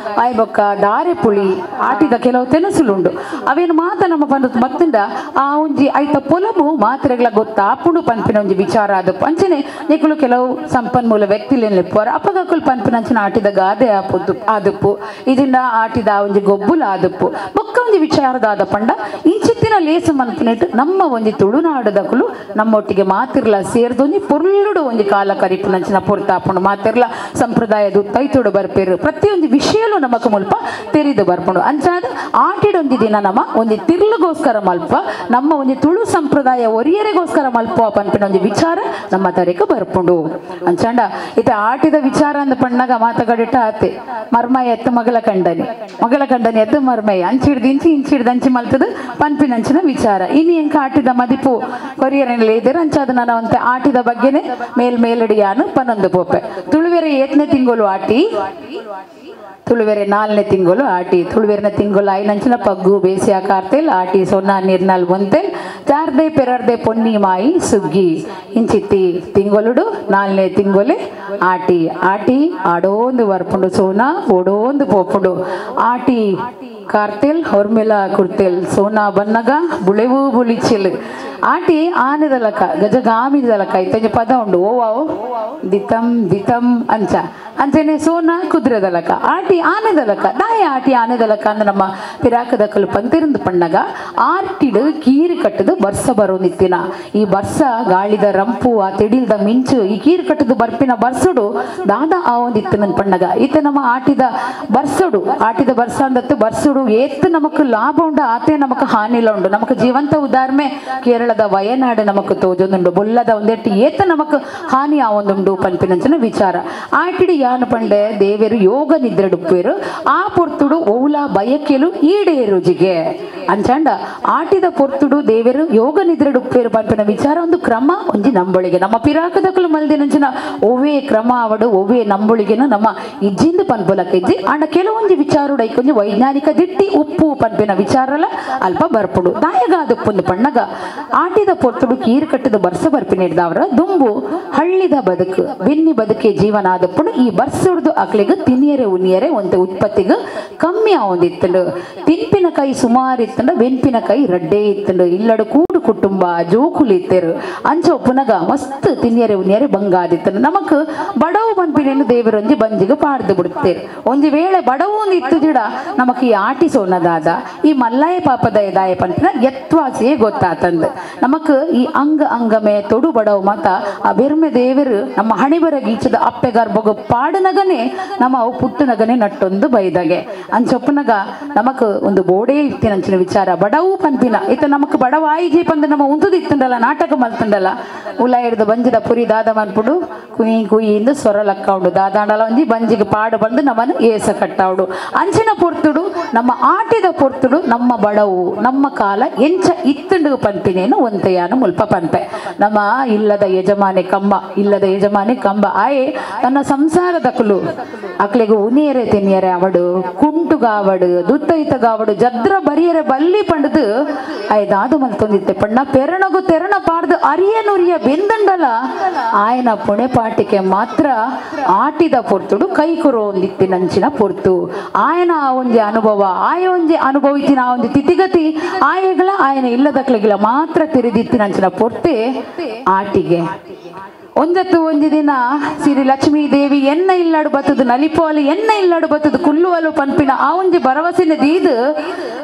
ಆಯ್ಬೊಕ್ಕ ದಾರೆ ಪುಳಿ ಆಟಿದ ಕೆಲವು ತೆನಸುಲುಂಡು ಅವೇನು ಮಾತ ನಮ್ಮ ಬಂದ ಮತ್ತಿಂದ ಆ ಒಂಜಿ ಐತ ಪೊಲಬು ಮಾತ್ರೆಗಳ ಗೊತ್ತಾಪುಡು ಪನ್ಪಿನ ಒಂಜಿ ವಿಚಾರ ಅದು. ಅಂಚನೆ ನಿಕುಲು ಕೆಲವು ಸಂಪನ್ಮೂಲ ವ್ಯಕ್ತಿಲೇನು ಅಪಗಕುಲು ಪನ್ಪಿನಂಚಿನ ಆಟಿದ ಗಾದೆ ಆಪುದು ಆದುಪ್ಪು ಇದರಿಂದ ಆಟಿದ ಒಂಜಿ ಗೊಬ್ಬುಲ ಆದುಪ್ಪು ಬೊಕ್ಕ ಒಂಜಿ ವಿಚಾರದಾದ ಪಂಡ ಇಂಚಿತ್ತಿನ ಲೇಸು ಮನ್ಪಿನಿಟ್ಟು ನಮ್ಮ ಒಂಜಿ ತುಳುನಾಡದಕುಲು ನಮ್ಮೊಟ್ಟಿಗೆ ಮಾತಿರ್ಲ ಸೇರ್ದೊಂಜಿ ಪೊರ್ಲುಡು ಒಂಜಿ ಕಾಲ ಕರಿಪುನಂಚಿನ ಪೊರ್ತಾಪುಂಡು ಮಾತಿರ್ಲ ಸಂಪ್ರದಾಯದ ತೈತೋಡು ಬರ್ಪೇರು ಪ್ರತಿಯೊಂದು ವಿಷಯಲು ನಮಕ್ ಮುಲ್ಪ ತೆರಿದು ಬರ್ಪುಂಡು. ಅಂಚಾದ ಆಟಿಡೊಂಜಿ ದಿನ ನಮ್ಮ ಒಂಜಿ ತಿರ್ಲುಗೋಸ್ಕರ ಮಲ್ಪ ನಮ್ಮ ಒಂಜಿ ತುಳು ಸಂಪ್ರದಾಯ ಒರಿಯರಿಗೋಸ್ಕರ ಮಲ್ಪ ಪನ್ಪಿನ ಒಂಜಿ ವಿಚಾರ ನಮ್ಮ ತರೆಗೆ ಬರ್ಪುಂಡು. ಅಂಚಾಂಡ ಇತ ಆಟಿದ ವಿಚಾರ ಅಂದ ಪಣ್ಣಾಗ ಮಾತುಗಡಿಟ ಆತೆ ಮರ್ಮಯ ಎತ್ತು ಮಗಳ ಕಂಡನಿ ಮಗಳ ಕಂಡನಿ ಎತ್ತು ಮರ್ಮಯ ಅಂಚಿಡ್ದು ಇಂಚಿ ಇಂಚಿಡ್ದು ಅಂಚಿ ಮಲ್ತದ ಪನ್ಪಿನಂಚಿನ ವಿಚಾರ. ಇನಿ ಎಂಕ ಆಟಿದ ಮದಿಪು ಕೊರಿಯರಲ್ಲಿ ಇದ್ದೀರ ಅಂಚಾದ ನಾನು ಅಂತ ಆಟಿದ ಬಗ್ಗೆನೆ ಮೇಲ್ ಮೇಲಡಿಯಾನು ಪನ್ನೊಂದು ಪೋಪೆ. ತುಳುವೆರೆ ಏತ್ನೇ ತಿಂಗಳು ಆಟಿ ತುಳುವೆರೆ 4ನೇ ತಿಂಗಳು ಆಟಿ ತುಳುವೆರನ ತಿಂಗಳು ಐನಂಚಿನ ಪಗ್ಗು ಬೇಸಿಯ ಕಾರ್ತೇಲ್ ಆಟಿ ಸೊನ್ನ ನಿರ್ನಲ್ ಒಂತೆಲ್ ಜಾರ್ದೆ ಪೆರರ್ದೆ ಪೊನ್ನಿ ಮಾಯಿ ಸುಗ್ಗಿ ಇಂಚಿತ್ತಿ ತಿಂಗೊಲುಡು 4ನೇ ತಿಂಗೊಲೆ ಆಟಿ ಆಟಿ ಆಡೋಂದು ವರ್ಪುಂಡು ಸೋನಾ ಓಡೋಂದು ಪೋಪುಂಡು ಆಟಿ ಕಾರ್ತೆಲ್ ಹೊರ್ಮೆಲ ಕುರ್ತೆಲ್ ಸೋನಾ ಬನ್ನಗ ಬುಳೆವು ಬುಳಿಚಿಲ್ ಆಟಿ ಆನೆದಲಕ ಗಜಗಾಮಿದಲಕ ಇತ್ತಂಜ ಪದ ಉಂಡು ಓವಾವು ದಿತಂ ದಿತಂ ಅಂಚ ಅಂಚನೆ ಸೋನ ಕುದುರೆದಲಕ ಆಟಿ ಆನೆದಲಕ ದಾಯ ಆಟಿ ಆನೆದಲಕ ಅಂದ್ರೆ ನಮ್ಮ ಪಿರಾಕದಕಲು ಪಂತಿರಂದು ಪಣ್ಣಗ ಆರ್ಟಿಡು ಕೀರು ಕಟ್ಟದು ಬರ್ಸ ಬರೋನಿತ್ತಿನ ಈ ಬರ್ಸ ಗಾಳಿದ ರಂಪು ಆ ತಿಡಿಲ್ದ ಮಿಂಚು ಈ ಕೀರು ಕಟ್ಟದು ಬರ್ಪಿನ ಬರ್ಸುಡು ದಾದ ಆ ಒಂದಿತ್ತು ಪಣ್ಣಗ ಈತ ನಮ್ಮ ಆಟಿದ ಬರ್ಸುಡು ಆಟಿದ ಬರ್ಸ ಅಂದತ್ತು ಬರ್ಸುಡು ಏತ್ತು ನಮಕ್ ಲಾಭ ಉಂಡು ಆತೆ ನಮಕ್ ಹಾನಿಲ ಉಂಡು ನಮಕ್ ಜೀವಂತ ಉದಾಹರಣೆ ಕೇರಳದ ವಯನಾಡು ನಮಕ್ ತೋಜೊಂದುಂಡು ಬೊಲ್ಲದ ಒಂದೆಟ್ಟು ಏತ ನಮಕ್ ಹಾನಿ ಆವೊಂದುಂಡು ಪನ್ಪಿನಂಚಿನ ವಿಚಾರ ಆಟಿಡಿ ಯಾನು ಪಂಡೆ ದೇವರು ಯೋಗ ನಿದ್ರೆಡುಪ್ಪೇರು ಆ ಪೊರ್ತುಡು ಓಲಾ ಬಯಕೆಲು ಈಡೇರುಜಿಗೆ ಅಂಚಾಂಡ ಆಟಿದ ಪೊರ್ತುಡು ದೇವರು ಯೋಗ ನಿದ್ರೆಡುಪ್ಪೇರು ಪನ್ಪಿನ ವಿಚಾರ ಒಂದು ಕ್ರಮ ಒಂಜಿ ನಂಬೊಳಿಗೆ ನಮ್ಮ ಪಿರಾಕದಕಲು ಮಲ್ದಿನಂಚಿನ ಒವ್ವೇ ಕ್ರಮ ಅವಡು ಒವ್ವೇ ನಂಬೊಳಿಗೆನು ನಮ್ಮ ಇಜ್ಜಿಂದು ಪನ್ಪುಲಕ ಇಜ್ಜಿ ಆಂಡ ಕೆಲವೊಂಜಿ ವಿಚಾರುಡು ಐಕೊಂಜಿ ವೈಜ್ಞಾನಿಕ ದಿಟ್ಟಿ ಉಪ್ಪು ಪನ್ಪಿನ ವಿಚಾರಲ ಅಲ್ಪ ಬರ್ಪುಡು ದಾಯಗಾದುಪ್ಪೊಂದು ಪಣ್ಣಗ ಆಟಿದ ಪೊರ್ತುಡು ಕೀರು ಕಟ್ಟದ ಬರ್ಸ ಬರ್ಪಿನ ಹಿಡ್ದವರ ದುಂಬು ಹಳ್ಳಿದ ಬದುಕು ಬೆನ್ನಿ ಬದುಕೆ ಜೀವನ ಆದಪ್ಪುಡು ಈ ಬರ್ಸುಡ್ದು ಅಕ್ಲಿಗೆ ತಿನ್ನಿಯರೆ ಉನಿಯರೆ ಒಂದು ಉತ್ಪತ್ತಿಗೆ ಕಮ್ಮಿ ಆವೊಂದಿತ್ತಂಡು ತಿನ್ಪಿನ ಕೈ ಸುಮಾರು ಇತ್ತಂಡ ಬೆನ್ಪಿನ ಕೈ ರಡ್ಡೇ ಇತ್ತಂಡು ಇಲ್ಲಡು ಕೂಡು ಕುಟುಂಬ ಜೋಕುಲಿ ಇತ್ತೇರು ಅಂಚ ಒಪ್ಪುನಗ ಮಸ್ತ್ ತಿನ್ನಿಯರೆ ಉನಿಯರೆ ಬಂಗಾದಿತ್ತಂಡು ನಮಕ್ ಬಡವು ಪನ್ಪಿನೇನು ದೇವರೊಂಜಿ ಬಂಜಿಗೆ ಪಾಡ್ದು ಬಿಡುತ್ತೇರು ಒಂಜಿ ವೇಳೆ ಬಡವು ಒಂದು ಇತ್ತು ಜಿಡ ನಮಕ್ ಈ ಆಟಿ ಸೋನದಾದ ಈ ಮಲ್ಲಾಯ ಪಾಪದ ದಾಯ ಪನ್ಪಿನ ಎತ್ವಾಸಿಯೇ ಗೊತ್ತಾತಂದು ನಮಕ್ ಈ ಅಂಗ ಅಂಗಮೆ ತೊಡು ಬಡವು ಮಾತ ಆ ಬೆರ್ಮೆ ದೇವರು ನಮ್ಮ ಹಣಿಬರ ಗೀಚದ ಅಪ್ಪೆ ಗರ್ಭಗ ಪಾಡನಗನೆ ನಮ್ಮ ಅವು ಪುಟ್ಟನಗನೆ ನಟ್ಟೊಂದು ಬೈದಾಗೆ ಅಂಚೊಪ್ಪನಗ ನಮಕ್ ಒಂದು ಬೋಡೇ ಇತ್ತಿನಂಚಿನ ವಿಚಾರ ಬಡವು ಪನ್ಪಿನ ಇತ್ತ ನಮಕ್ ಬಡವಾಯಿಜಿ ಪಂದ ನಮ್ಮ ಉಂತುದು ಇತ್ತಂಡಲ್ಲ ನಾಟಕ ಮಲ್ತಂಡಲ್ಲ ಉಲ ಹಿಡ್ದು ಬಂಜಿದ ಪುರಿ ದಾದ ಮನ್ಪುಡು ಕುಯಿ ಕುಯಿಯಿಂದ ಸೊರ ಲಕ್ಕೌಡು ದಾದಾಂಡಲ ಒಂಜಿ ಬಂಜಿಗೆ ಪಾಡು ಬಂದು ನಮ್ಮನ್ನು ಏಸ ಕಟ್ಟಾవుಡು ಅಂಚಿನ ಪೊರ್ತುಡು ನಮ್ಮ ಆಟಿದ ಪೊರ್ತುಡು ನಮ್ಮ ಬಡವು ನಮ್ಮ ಕಾಲ ಎಂಚ ಇತ್ತಂಡು ಪನ್ಪಿನೇನು ಒಂತೆಯಾನು ಮುಲ್ಪ ಪನ್ಪೆ ನಮ್ಮ ಇಲ್ಲದ ಯಜಮಾನಿ ಕಂಬ ಇಲ್ಲದ ಯಜಮಾನಿ ಕಂಬ ಆಯೆ ತನ್ನ ಸಂಸಾರದ ಕುಲು ಅಕ್ಲೆಗು ಉನಿಯರೆ ತಿನ್ನಿಯರೆ ಅವಡು ಕುಂಟುಗಾವಡು ದುತ್ತೈತಗಾವಡು ಜದ್ರ ಬರಿಯರೆ ಬಲ್ಲಿ ಪಂಡದು ಆಯ್ದಾದು ಮಲ್ತೊಂದಿತ್ತೆ ಪಣ್ಣ ಪೆರಣಗು ತೆರಣ ಪಾಡ್ದು ಅರಿಯ ನುರಿಯ ಬೆಂದಂಡಲ ಆಯನ ಪುಣೆಪಾಟಿಕೆ ಮಾತ್ರ ಆಟಿದ ಪೊರ್ತುಡು ಕೈ ಕೊರೋಂದಿತ್ತಿ ನಂಚಿನ ಪೊರ್ತು ಆಯನ ಆ ಒಂಜಿ ಅನುಭವ ಆಯ ಒಂಜಿ ಅನುಭವಿತಿನ ಆ ಒಂಜಿ ತಿಥಿಗತಿ ಆಯಗಳ ಆಯನ ಇಲ್ಲದಕ್ಲೆಗಿಲ ಮಾತ್ರ ತಿರಿದಿತ್ತಿ ನಂಚಿನ ಪೊರ್ತೆ ಆಟಿಗೆ ಒಂದತ್ತು ಒಂಜಿ ದಿನ ಸಿರಿ ಲಕ್ಷ್ಮೀ ದೇವಿ ಎನ್ನ ಇಲ್ಲಾಡು ಬತ್ತದು ನಲಿಪೋಲು ಎನ್ನ ಇಲ್ಲಾಡು ಬತ್ತದು ಕುಲ್ಲುವಲು ಪನ್ಪಿನ ಆ ಒಂಜಿ ಭರವಸೆನ ದೀದು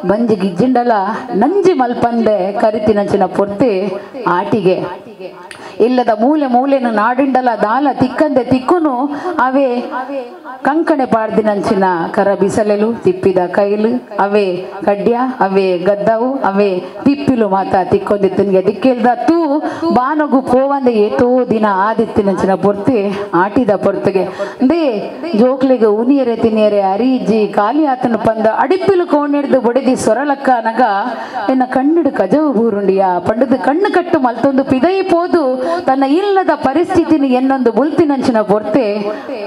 ಬಂಜಿ ಗಿಜ್ಜಿಂಡಲ ನಂಜಿ ಮಲ್ಪಂದೆ ಕರಿತಿನಂಚಿನ ಪೊರ್ತೆ ಆಟಿಗೆ ಇಲ್ಲದ ಮೂಲೆ ಮೂಲೆನು ನಾಡಿಂಡಲ ದಾಲ ತಿಕ್ಕಂದೆ ತಿಕ್ಕುನು ಅವೇ ಕಂಕಣೆ ಪಾಡ್ದಿನಂಚಿನ ಕರ ಬಿಸಲೆಲು ತಿಪ್ಪಿದ ಕೈಲು ಅವೇ ಕಡ್ಯ ಅವೇ ಗದ್ದವು ಅವೇ ತಿಪ್ಪಿಲು ಮಾತ ತಿಕ್ಕೊಂದಿತ್ತನಿಗೆ ದಿಕ್ಕಿಲ್ದ ತೂ ಬಾನಗು ಪೋವಂದೆ ಏತೋ ದಿನ ಆದಿತ್ತಿನಂಚಿನ ಪೊರ್ತೆ ಆಟಿದ ಪೊರ್ತೆಗೆ they ಜೋಕ್ಲಿಗೆ ಉನಿಯರೆ ತಿನಿಯರೆ ಅರಿಜಿ ಖಾಲಿ ಆತನ ಪಂದ ಅಡಿಪಿಲು ಕೋಣಿಡ್ದು ಬೊಡೆದಿ ಸೊರಲಕ್ಕನಗ ಎನ್ನ ಕಣ್ಣಿಡು ಕಜವು ಬೂರುಂಡಿಯ ಪಂಡದು ಕಣ್ಣು ಕಟ್ಟು ಮಲ್ತೊಂದು ಪಿದೈ ಪೋದು ತನ್ನ ಇಲ್ಲದ ಪರಿಸ್ಥಿತಿನ ಎನ್ನೊಂದು ಬುಲ್ತಿನಂಚಿನ ಪೊರ್ತೆ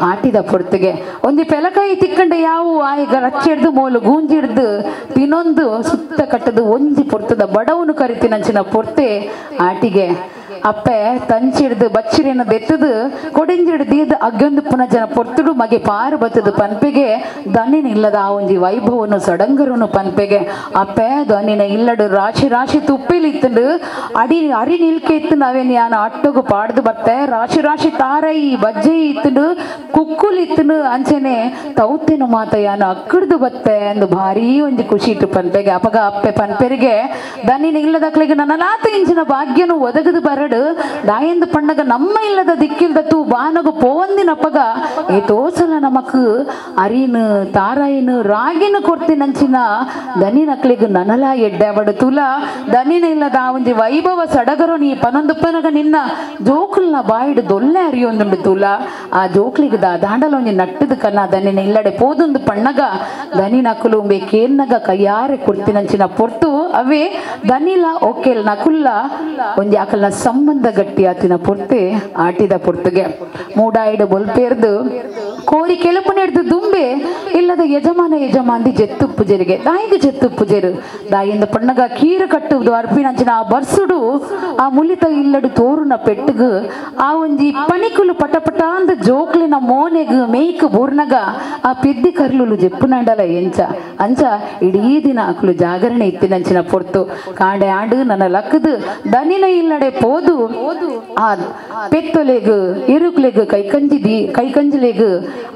ಆಟಿದ ಪೊರ್ತೆಗೆ ಒಂಜಿ ಪೆಲಕಾಯಿ ತಿಕ್ಕಂಡ ಯಾವು ಆಯ್ಗ ರಚ್ಚಿಡ್ದು ಮೋಲು ಗೂಂಜಿಡ್ದು ತಿನ್ನೊಂದು ಸುತ್ತ ಕಟ್ಟದು ಒಂಜಿ ಪೊರ್ತದ ಬಡವನು ಕರಿತಿನಂಚಿನ ಪೊರ್ತೆ ಆಟಿಗೆ ಅಪ್ಪೆ ತಂಚಿಡ್ದು ಬಚ್ಚಿರಿನ ದೆತ್ತದು ಕೊಡಿಂಜಿಡ್ದು ಅಗ್ಯೊಂದು ಪುನಃ ಜನ ಪೊರ್ತುಡು ಮಗೆ ಪಾರು ಬತ್ತದು ಪನ್ಪೆಗೆ ದನಿನ ಇಲ್ಲದ ಆ ಒಂಜಿ ವೈಭವನು ಸಡಂಗರುನು ಪನ್ಪೆಗೆ ಅಪ್ಪೆ ದನಿನ ಇಲ್ಲಡು ರಾಶಿ ರಾಶಿ ತುಪ್ಪಿಲಿ ಇತ್ತಂಡು ಅಡಿ ಅರಿ ನಿಲ್ಕೆ ಇತ್ತು ನಾವೇನು ಯಾನ ಅಟ್ಟಗು ಪಾಡ್ದು ಬರ್ತೆ ರಾಶಿ ರಾಶಿ ತಾರೈ ಬಜ್ಜೆ ಇತ್ತಂಡು ಕುಕ್ಕುಲಿ ಇತ್ತಂಡು ಅಂಚೆನೆ ತೌತೆನು ಮಾತ ಯಾನ ಅಕ್ಕಡ್ದು ಬತ್ತೆ ಅಂದು ಭಾರೀ ಒಂಜಿ ಖುಷಿ ಇಟ್ಟು ಪನ್ಪೆಗೆ ಅಪಗ ಅಪ್ಪೆ ಪನ್ಪೆರಿಗೆ ದನಿನ ಇಲ್ಲದಕ್ಲಿಗೆ ನನ್ನಲಾತ ಇಂಚಿನ ಭಾಗ್ಯನು ಒದಗದು ಬರಡು ದಾಯಂದು ಪಣ್ಣಗ ನಮ್ಮ ಇಲ್ಲದ ದಿಕ್ಕಿಲ್ದ ತೂ ಬಾನಗು ಪೋವಂದಿನಪ್ಪಗ ಏತೋಸಲ ನಮಕ್ ಅರಿನು ತಾರಾಯಿನು ರಾಗಿನ ಕೊಡ್ತಿನಂಚಿನ ದನಿನಕ್ಲಿಗೆ ನನಲ ಎಡ್ಡೆವಡು ತುಲ ದನಿನ ಇಲ್ಲದ ಆ ಒಂಜಿ ವೈಭವ ಸಡಗರು ನೀ ಪನೊಂದುಪ್ಪನಗ ನಿನ್ನ ಜೋಕುಲ್ನ ಬಾಯಿಡು ದೊಲ್ಲೆ ಅರಿಯೊಂದುಂಡು ತುಲ ಆ ಜೋಕ್ಲಿಗೆ ದಾಂಡಲ ಒಂಜಿ ನಟ್ಟದ ಕನ್ನ ದನಿನ ಇಲ್ಲಡೆ ಪೋದೊಂದು ಪಣ್ಣಗ ದನಿನಕುಲು ಬೇಕೇನ್ನಗ ಕೈಯಾರೆ ಕೊಡ್ತಿನಂಚಿನ ಪೊರ್ತು ಅವೇ ದನಿಲ ಒಕ್ಕೆಲ್ ನಕುಲ್ಲ ಒಂಜಿ ಅಕಲ್ನ ಸಂಬಂಧ ಗಟ್ಟಿ ಆತಿನ ಪೊರ್ತೆ ಆಟಿದ ಪೊರ್ತುಗೆ ಮೂಡಾಯಿಡು ಬೊಲ್ಪೇರ್ದು ಕೋರಿ ಕೆಲಪು ನೆಡ್ದು ದುಂಬೆ ಇಲ್ಲದ ಯಜಮಾನ ಯಜಮಾಂದಿ ಜೆತ್ತು ಪೂಜೆರಿಗೆ ದಾಯಿಗೆ ಜೆತ್ತು ಪೂಜೆರು ದಾಯಿಂದ ಪಣ್ಣಗ ಕೀರು ಕಟ್ಟುವುದು ಅರ್ಪಿನಂಚಿನ ಆ ಬರ್ಸುಡು ಬರ್ಸೋಡು ಆ ಮುಲಿತ ಇಲ್ಲಡು ತೋರುನ ಪೆಟ್ಟುಗು ಆ ಒಂಜಿ ಪಣಿಕುಲು ಪಟಪಟ ಅಂದ ಜೋಕ್ಲಿನ ಮೋನೆಗ್ ಮೇಯ್ಕ್ ಬೂರ್ನಗ ಆ ಪೆದ್ದಿ ಕರ್ಲುಲು ಜೆಪ್ಪುನಂಡಲ ಎಂಚ ಅಂಚ ಇಡೀ ದಿನ ಅಕ್ಲು ಜಾಗರಣೆ ಇತ್ತಿನಂಚಿನ ಪೊರ್ತು ಕಾಂಡೆ ಆಂಡು ನನ್ನ ಲಕ್ಕದು ದನಿನ ಇಲ್ಲಡೆ ಪೋದು ಆ ಪೆತ್ತೊಲೆಗ್ ಎರುಕ್ಲೆಗ್ ಕೈಕಂಜಿ the ಕೈಕಂಜಿಲೆಗ್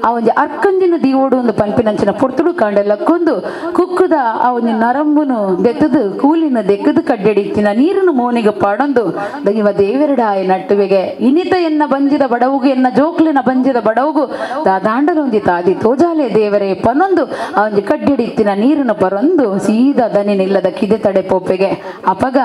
ಆ ಒಂಜಿ ಅರ್ಕಂಜಿನ ದೀವೋಡು ಒಂದು ಪನ್ಪಿನಂಚಿನ ಪೊರ್ತುಡು ಕಾಂಡೆ ಲಕ್ಕೊಂದು ಕುಕ್ಕುದ ಆ ಒಂಜಿ ನರಂಬುನು ದೆತ್ತದು ಕೂಲಿನ ದೆಕ್ಕದು ಕಡ್ಡೆಡಿತ್ತಿನ ನೀರನ್ನು ಮೋನಿಗೆ ಪಾಡೊಂದು ದೈವ ದೇವರಡ ನಟ್ಟುವೆಗೆ ಇನಿತ ಎನ್ನ ಬಂಜಿದ ಬಡವುಗು ಎನ್ನ ಜೋಕ್ಲಿನ ಬಂಜಿದ ಬಡವುಗು ದಾದಾಂಡಲೊಂದಿ ತಾದಿ ತೋಜಾಲೆ ದೇವರೇ ಪನೊಂದು ಆ ಒಂಜಿ ಕಡ್ಡೆಡಿತ್ತಿನ ನೀರನ್ನು ಪರೊಂದು ಸೀದಾ ದನಿನಿಲ್ಲದ ಕಿದೆ ತಡೆ ಪೋಪೆಗೆ ಅಪಗ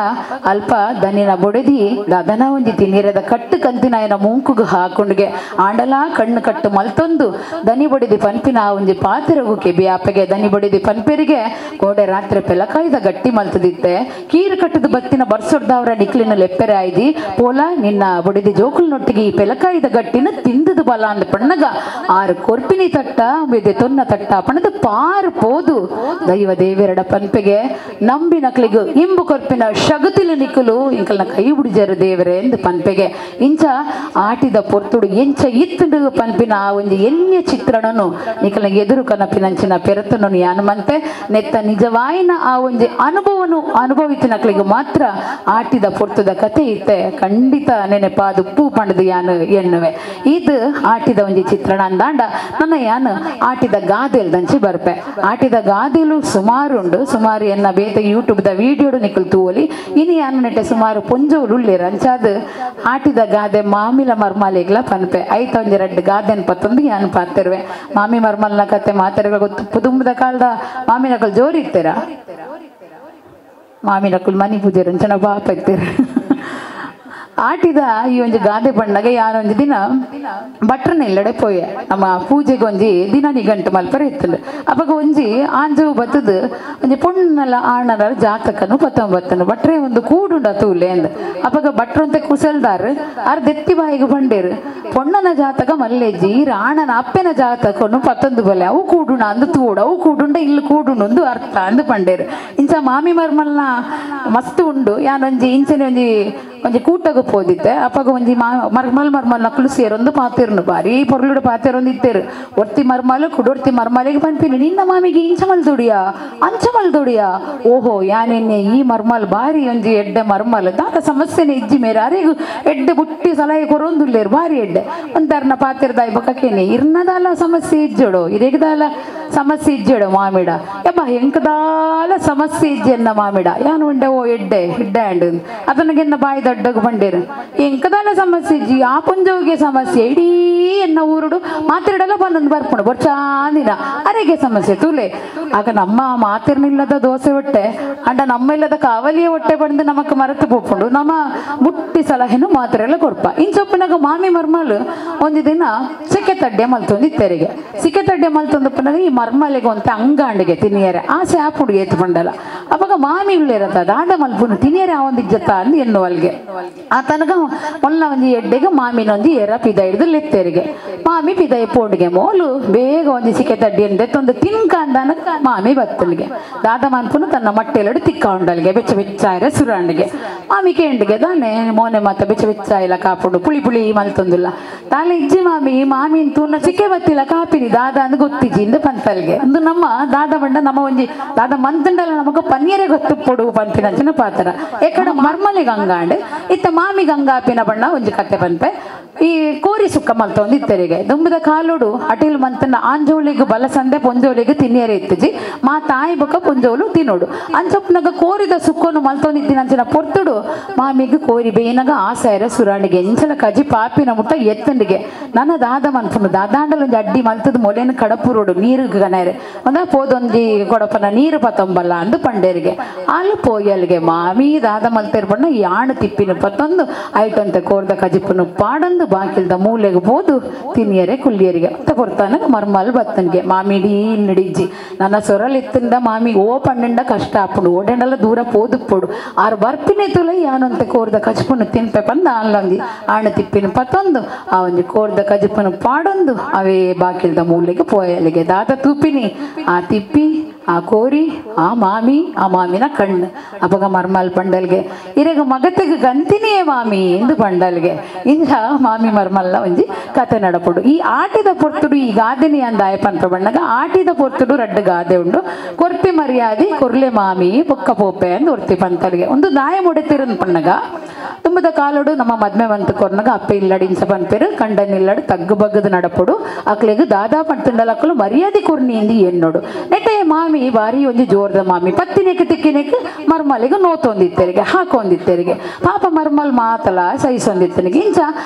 ಅಲ್ಪ ದನಿನ ಬೊಡೆದಿ ದಾದನ ಒಂಜಿ ತಿನ್ನೀರದ ಕಟ್ಟು ಕಂತಿನ ಮೂಂಕುಗು ಹಾಕೊಂಡ್ಗೆ ಆಂಡಲಾ ಕಣ್ಣು ಕಟ್ಟು ಮಲ್ತೊಂದು ದನಿ ಬೊಡೆದಿ ಪನ್ಪಿನ ಆ ಒಂಜಿ ಪಾತಿರಗು ಕೆಬಿ ಆಪೆಗೆ ದನಿ ಬೊಡೆದಿ ಪನ್ಪೆರಿಗೆ ಕೋಡೆ ರಾತ್ರಿ ಪೆಲಕಾಯ್ದ ಗಟ್ಟಿ ಮಲ್ತದಿತ್ತೆ ಕೀರು ಕಟ್ಟದ ಬತ್ತಿನ ಬರ್ಸೊಡ್ದವರ ನಿಕ್ಲಿನ ಲೆಪ್ಪೆರೆ ಆಯ್ದಿ ಪೋಲ ನಿನ್ನ ಬೊಡೆದಿ ಜೋಕುಲ್ನೊಟ್ಟಿಗೆ ಈ ಪೆಲಕಾಯ್ದ ಗಟ್ಟಿನ ತಿಂದದು ಬಲ ಅಂದ ಪಣ್ಣಗ ಆರು ಕೊರ್ಪಿನಿ ತಟ್ಟ ಮೆದೆ ತೊನ್ನ ತಟ್ಟ ಪಣದ ಪಾರು ಪೋದು ದೈವ ದೇವೆರಡ ಪನ್ಪೆಗೆ ನಂಬಿನಕ್ಲಿಗು ಇಂಬು ಕೊರ್ಪಿನ ಶಗತಿಲು ನಿಕ್ಕಲು ಇಂಕಲ್ನ ಕೈ ಬುಡಿಜರು ದೇವರೇ ಎಂದು ಪನ್ಪೆಗೆ ಇಂಚ ಆಟಿದ ಪೊರ್ತುಡು ಎಂಚ ಇತ್ತುಂಡು ಪನ್ಪಿನ ಆ ಒಂಜಿ ಎಲ್ಯ ಚಿತ್ರಣನು ನಿಕಲ್ನ ಎದುರು ಕನಪಿನಂಚಿನ ಪೆರತನು ಯಾನುಮಂತೆ ನೆತ್ತ ನಿಜವಾಯಿನ ಆ ಒಂಜಿ ಅನುಭವನು ಅನುಭವಿತನಕ್ಲಿಗೆ ಮಾತ್ರ ಆಟಿದ ಪೊರ್ತುದ ಕತೆ ಇತ್ತೆ ಖಂಡಿತ ನೆನೆಪಾದು ಪೂ ಪಂಡದು ಯಾನು ಎನ್ನುವೆ. ಇದು ಆಟಿದ ಒಂಜಿ ಚಿತ್ರಣ ಅಂದಾಂಡ ನನ್ನ ಯಾನು ಆಟಿದ ಗಾದೆಲ್ದಂಚಿ ಬರ್ಪೆ. ಆಟಿದ ಗಾದೆಲು ಸುಮಾರು ಉಂಡು ಸುಮಾರು ಎನ್ನ ಬೇತೆ ಯೂಟ್ಯೂಬ್ದ ವಿಡಿಯೋಡು ನಿಕಲ್ ತೂವಲಿ ಇನಿ ಯಾನು ನೆಟ್ಟೆ ಸುಮಾರು ಪೊಂಜೋಲು ಉಳ್ಳೇರು ಅಂಚಾದ ಆಟಿದ ಗಾದೆ ಮಾಮಿಲ ಮರ್ಮಾಲೆಗ್ಲ ಪನ್ಪೆ ಐತ ಒಂಜಿ ರಡ್ಡು ಗಾದೆನ್ ಪತ್ತೊಂದು ಯಾನು ಪಾತಿರುವೆ. ಮಾಮಿ ಮರ್ಮಲ್ನ ಕತೆ ಮಾತೆರೆಗಳ ಗೊತ್ತು ಪುದುಂಬದ ಕಾಲದ ಮಾಮಿನಕಲ್ ಜೋರಿ ಇತ್ತೀರ ಮಾಮಿನಕುಲ್ ಮನಿ ಪೂಜೆರು ಅಂಚನ ಬಾಪ ಇತ್ತೀರ. ಆಟಿದ ಈ ಒಂಜಿ ಗಾದೆ ಬಣ್ಣಗೆ ಯಾರೊಂಜಿ ದಿನ ಭಟ್ರನ ಇಲ್ಲಡೆ ಪೋಯೆ ನಮ್ಮ ಪೂಜೆಗೆ ಒಂಜಿ ದಿನ ನಿಗಂಟು ಮಲ್ಪರೆ ಇತ್ತಂಡು ಅಪಗ ಒಂಜಿ ಆಂಜವು ಬತ್ತದು ಒಂಜಿ ಪೊಣ್ಣಲ ಆಣನ ಜಾತಕನು ಪತ್ತೊಂಬತ್ತನು ಭಟ್ರೆ ಒಂದು ಕೂಡುಂಡ ತೂಲೆ ಅಂದ್ ಅಪಗ ಭಟ್ರಂತೆ ಕುಸಲ್ದಾರ್ ಆರ್ ದೆತ್ತಿ ಬಾಯಿಗೆ ಬಂಡೇರು ಪೊಣ್ಣನ ಜಾತಕ ಮಲ್ಲೆಜ್ಜಿ ಆಣನ ಅಪ್ಪೆನ ಜಾತಕನು ಪತ್ತೊಂದು ಬಲೆ ಅವು ಕೂಡುಣ ಅಂದು ತೂಡು ಅವು ಕೂಡುಂಡ ಇಲ್ಲಿ ಕೂಡುಂಡು ಒಂದು ಅರ್ಥ ಅಂದು ಪಂಡೇರು. ಇಂಚ ಮಾಮಿ ಮರ್ಮಲ್ನ ಮಸ್ತ್ ಉಂಡು ಯಾನೊಂಜಿ ಇಂಚನೆ ಒಂಜಿ ಒಂಜಿ ಕೂಟಗ ಪೋದಿತ್ತೆ ಅಪಗ ಒಂಜಿ ಮರ್ಮಲ್ ಮರ್ಮಲ್ ನಕಲು ಸೇರೊಂದು ಪಾತಿರ್ನು ಬಾರಿ ಪೊರ್ಲುಡು ಪಾತಿರೊಂದು ಇತ್ತೇರು ಒರ್ತಿ ಮರ್ಮಲು ಕುಡೊರ್ತಿ ಮರ್ಮಲಿಗೆ ಪನ್ಪಿನಿ ನಿನ್ನ ಮಾಮಿಗೆ ಇಂಚ ಮಲ್ದೊಡಿಯಾ ಅಂಚ ಮಲ್ದೊಡಿಯಾ ಓಹೋ ಯಾನೆನ್ನೆ ಈ ಮರ್ಮಲ್ ಬಾರಿ ಒಂಜಿ ಎಡ್ಡೆ ಮರ್ಮಲ್ ದಾದ ಸಮಸ್ಯೆನೆ ಇಜ್ಜಿ ಮೇರೆ ಅರೆಗು ಎಡ್ಡೆ ಬುಟ್ಟಿ ಸಲಹೆ ಕೊರೊಂದುಲ್ಲೇರು ಬಾರಿ ಎಡ್ಡೆ ಒಂತರ್ನ ಪಾತಿರ್ದಾಯಿ ಬೊಕ್ಕೇನೆ ಇರ್ನದಾಲ ಸಮಸ್ಯೆ ಇಜ್ಜೋಡು ಇರೆಗದಾಲ ಸಮಸ್ಯೆ ಇಜ್ಜೋಡು ಮಾಮಿಡ ಯಬ್ಬ ಎಂಕದಾಲ ಸಮಸ್ಯೆ ಇಜ್ಜಿ ಎನ್ನ ಮಾಮಿಡ ಯಾನು ಉಂಡೆ ಓ ಎಡ್ಡೆ ಎಡ್ಡೆ ಅಂಡ್ ಅದನ್ನಗೆನ್ನ ಬಾಯಿ ದೊಡ್ಡಗ ಬಂಡೇರು ಎಂಕದಾಲ ಸಮಸ್ಯೆ ಇಜ್ಜಿ ಆ ಪುಂಜೋಗೆ ಸಮಸ್ಯೆ ಇಡೀ ಎನ್ನ ಊರುಡು ಮಾತಿರಡಲ್ಲ ಬಂದೊಂದು ಬರ್ಪುಂಡು ಬೊರ್ಚಾಂದಿನ ಅರೆಗೆ ಸಮಸ್ಯೆ ತೂಲೆ ಆಗ ನಮ್ಮ ಮಾತಿರ್ನಿಲ್ಲದ ದೋಸೆ ಹೊಟ್ಟೆ ಅಂಡ ನಮ್ಮ ಇಲ್ಲದ ಕಾವಲಿಯ ಹೊಟ್ಟೆ ಬಂದು ನಮಕ್ ಮರೆತು ಪೋಪುಂಡು ನಮ್ಮ ಬುಟ್ಟಿ ಸಲಹೆನು ಮಾತ್ರೆಲ್ಲ ಕೊರ್ಪ ಇಂಚೊಪ್ಪನಾಗ ಮಾಮಿ ಮರ್ಮಲು ಒಂದು ದಿನ ಸಿಕ್ಕೆ ತಡ್ಡೆ ಮಲ್ತೊಂದು ಇತ್ತೆರಿಗೆ ಸಿಕ್ಕೆ ತಡ್ಡೆ ಮಲ್ತೊಂದಪ್ಪನಾಗ ಈ ಮರ್ಮಲೆಗೆ ಒಂತ ಅಂಗಾಂಡಿಗೆ ತಿನ್ನಿಯರೆ ಆಸೆ ಆಪುಡು ಏತು ಬಂಡಲ ಅವಾಗ ಮಾಮಿ ಉಳ್ಳೇರತ್ತ ದಾದ ಮಲ್ಪುನು ತಿನ್ನಿಯರೆ ಆ ಒಂದು ಇಜ್ಜತ್ತ ಅಂದು ಎನ್ನುವಲ್ಗೆ ಆ ತನಕ ಮೊಲ್ಲ ಒಂಜಿ ಎಡ್ಡೆಗೆ ಮಾಮಿನೊಂಜಿ ಎರ ಪಿದ ಹಿಡಿದು ಲೆತ್ತೆರಿಗೆ ಮಾಮಿ ಪಿದ ಪೋಂಡಿಗೆ ಮೋಲು ಬೇಗ ಒಂಜಿ ಸಿಕ್ಕೆ ತಡ್ಡಿ ಅಂದೆ ತೊಂದು ತಿನ್ಕ ಅಂದಾನ ಮಾಮಿ ಬತ್ತಲಿಗೆ ದಾದ ಮನ್ಪುನು ತನ್ನ ಮಟ್ಟೆಲ್ಲಡು ತಿಕ್ಕ ಉಂಡಲ್ಗೆ ಬೆಚ್ಚ ಬೆಚ್ಚಾಯಿರ ಸುರಾಂಡಿಗೆ ಮಾಮಿ ಕೇಂಡಿಗೆ ದಾನೆ ಮೋನೆ ಮಾತ ಬೆಚ್ಚ ಬೆಚ್ಚಾಯಿಲ್ಲ ಕಾಪುಂಡು ಪುಳಿ ಪುಳಿ ಮಲ್ತೊಂದಿಲ್ಲ ತಾಲೆ ಇಜ್ಜಿ ಮಾಮಿ ಮಾಮಿನ್ ತೂನ ಸಿಕ್ಕೆ ಬತ್ತಿಲ್ಲ ಕಾಪಿನಿ ದಾದ ಅಂದ್ ಗೊತ್ತಿಜ್ಜಿ ಇಂದು ಪಂತಲ್ಗೆ ಅಂದು ನಮ್ಮ ದಾದ ಬಂಡ ನಮ್ಮ ಒಂಜಿ ದಾದ ಮಂತಂಡಲ ನಮಗ ಪನ್ನೀರೆ ಗೊತ್ತು ಪೊಡು ಪನ್ಪಿನಂಚಿನ ಪಾತ್ರ ಎಕಡ ಮರ್ಮಲಿ ಗಂಗಾಂಡ್ ಇತ್ತ ಮಾಮಿ ಗಂಗಾಪಿನ ಬಣ್ಣ ಒಂಜಿ ಕತ್ತೆ ಪನ್ಪೆ ಈ ಕೋರಿ ಸುಕ್ಕ ಮಲ್ತೊಂದು ಇತ್ತರಿಗೆ ದುಂಬದ ಕಾಲೋಡು ಅಟಿಲ್ ಮಂತನ ಆಂಜೋಳಿಗೆ ಬಲಸಂದೆ ಪೊಂಜೋಳಿಗೆ ತಿನ್ನಿಯರೆ ಇತ್ತಜಿ ಮಾ ತಾಯಿ ಬೊಕ್ಕ ಪೊಂಜೋಲು ತಿನ್ನೋಡು ಅಂಚೊಪ್ಪನಾಗ ಕೋರಿದ ಸುಕ್ಕೋನು ಮಲ್ತೊಂದಿತ್ತಿನ ಅಂಚಿನ ಪೊರ್ತುಡು ಮಾಮಿಗೆ ಕೋರಿ ಬೇನಗ ಆಸೆರ ಸುರಾಣಿಗೆ ಎಂಚಲ ಕಜಿ ಪಾಪಿನ ಮುಟ್ಟ ಎತ್ತಂಡಿಗೆ ನನ್ನ ದಾದ ಮನ್ಪುನು ದಾದಾಂಡಲೊಂಜಿ ಅಡ್ಡಿ ಮಲ್ತದ ಮೊಲೆನ ಕಡಪುರೋಡು ನೀರು ಗನರೆ ಒಂದ ಪೋದೊಂಜಿ ಕೊಡಪನ ನೀರು ಪತೊಂಬಲ್ಲ ಅಂದು ಪಂಡೇರಿಗೆ ಅಲ್ಲಿ ಪೋಯಲ್ಗೆ ಮಾಮಿ ದಾದ ಮಲ್ತೇರ್ ಬಣ್ಣ ಯಾಣು ತಿಪ್ಪಿನ ಪತ್ತೊಂದು ಐಟಂತೆ ಕೋರ್ದ ಕಜಿಪುನು ಪಾಡಂದು ಬಾಕಿಲ್ದ ಮೂಲೆಗೆ ಹೋದು ತಿನ್ನಿಯರೆ ಕುಲ್ಲಿಯರಿಗೆ ಅಂತ ಕೊರ್ತಾನ ಮರ್ಮಲ್ ಬತ್ತನಿಗೆ ಮಾಮಿಡಿ ನಡಿಜ್ಜಿ ನನ್ನ ಸೊರಲಿತ್ತಿಂದ ಮಾಮಿ ಓ ಪಂಡೆಂಡ ಕಷ್ಟ ಆಪುಂಡು ಓಡೆಂಡಲ ದೂರ ಪೋದು ಪೋಡು ಆರು ಬರ್ಪಿನೇ ತುಲೆ ಯಾನಂತೆ ಕೋರ್ದ ಕಜಿಪುನು ತಿನ್ಪೆ ಪಂದ ಅಲ್ಲೊಂಜಿ ಆಣ ತಿಪ್ಪಿನ ಪತ್ತೊಂದು ಆ ಒಂಜಿ ಕೋರ್ದ ಕಜಿಪುನು ಪಾಡೊಂದು ಅವೇ ಬಾಕಿಲ್ದ ಮೂಲೆಗೆ ಪೋಯಲಿಗೆ ದಾದ ತೂಪಿನಿ ಆ ತಿಪ್ಪಿ ಆ ಕೋರಿ ಆ ಮಾಮಿ ಆ ಮಾಮಿನ ಕಣ್ಣು ಅಪಗ ಮರ್ಮಲ್ ಪಂಡಲ್ಗೆ ಇರೆಗ ಮಗತೆಗೆ ಗಂತಿನಿಯೇ ಮಾಮಿ ಎಂದು ಪಂಡಲ್ಗೆ ಇಂದ ಮಾಮಿ ಮರ್ಮಲ್ಲ ಒಂಜಿ ಕತೆ ನಡಪುಡು ಈ ಆಟಿದ ಪೊರ್ತುಡು ಈ ಗಾದೆನಿ ಅಂದ ಆಯಪನ್ಪ ಬಣ್ಣಗ ಆಟಿದ ಪೊರ್ತುಡು ರಡ್ಡು ಗಾದೆ ಉಂಡು ಕೊರ್ಪಿ ಮರ್ಯಾದಿ ಕೊರ್ಲೆ ಮಾಮಿ ಬೊಕ್ಕ ಪೋಪೆ ಅಂದ್ ಒರ್ತಿ ಪಂತಲ್ಗೆ ಒಂದು ದಾಯ ಮುಡೆತಿರನ್ ಪಣ್ಣಗ ತುಂಬದ ಕಾಲೋಡು ನಮ್ಮ ಮದ್ಮೆ ಬಂತು ಕೊರ್ನಗ ಅಪ್ಪೆ ಇಲ್ಲಡಿ ಇಂಚ ಪನ್ಪೇರು ಕಂಡನ್ ಇಲ್ಲಡು ತಗ್ಗು ಬಗ್ಗದ ನಡಪುಡು ಅಕ್ಲೆಗ್ ದಾದಾ ಪಂತುಂಡಲ ಅಕ್ಲು ಮರ್ಯಾದೆ ಕೊರ್ನಿ ಇಂದು ಎನ್ನೋಡು ನೆಟ್ಟೆ ಮಾಮಿ ಬಾರಿ ಒಂಜಿ ಜೋರ್ದ ಮಾಮಿ ಪತ್ತಿನೆಕ್ ತಿಕ್ಕಿನೆಕ್ ಮರ್ಮಲಿಗೆ ನೋತೊಂದಿತ್ತೆರಿಗೆ ಹಾಕೊಂದಿತ್ತೆರಿಗೆ ಪಾಪ ಮರ್ಮಲ್ ಮಾತಲ ಸಹಿಸೊಂದಿತ್ತನಿಗೆ ಇಂಚ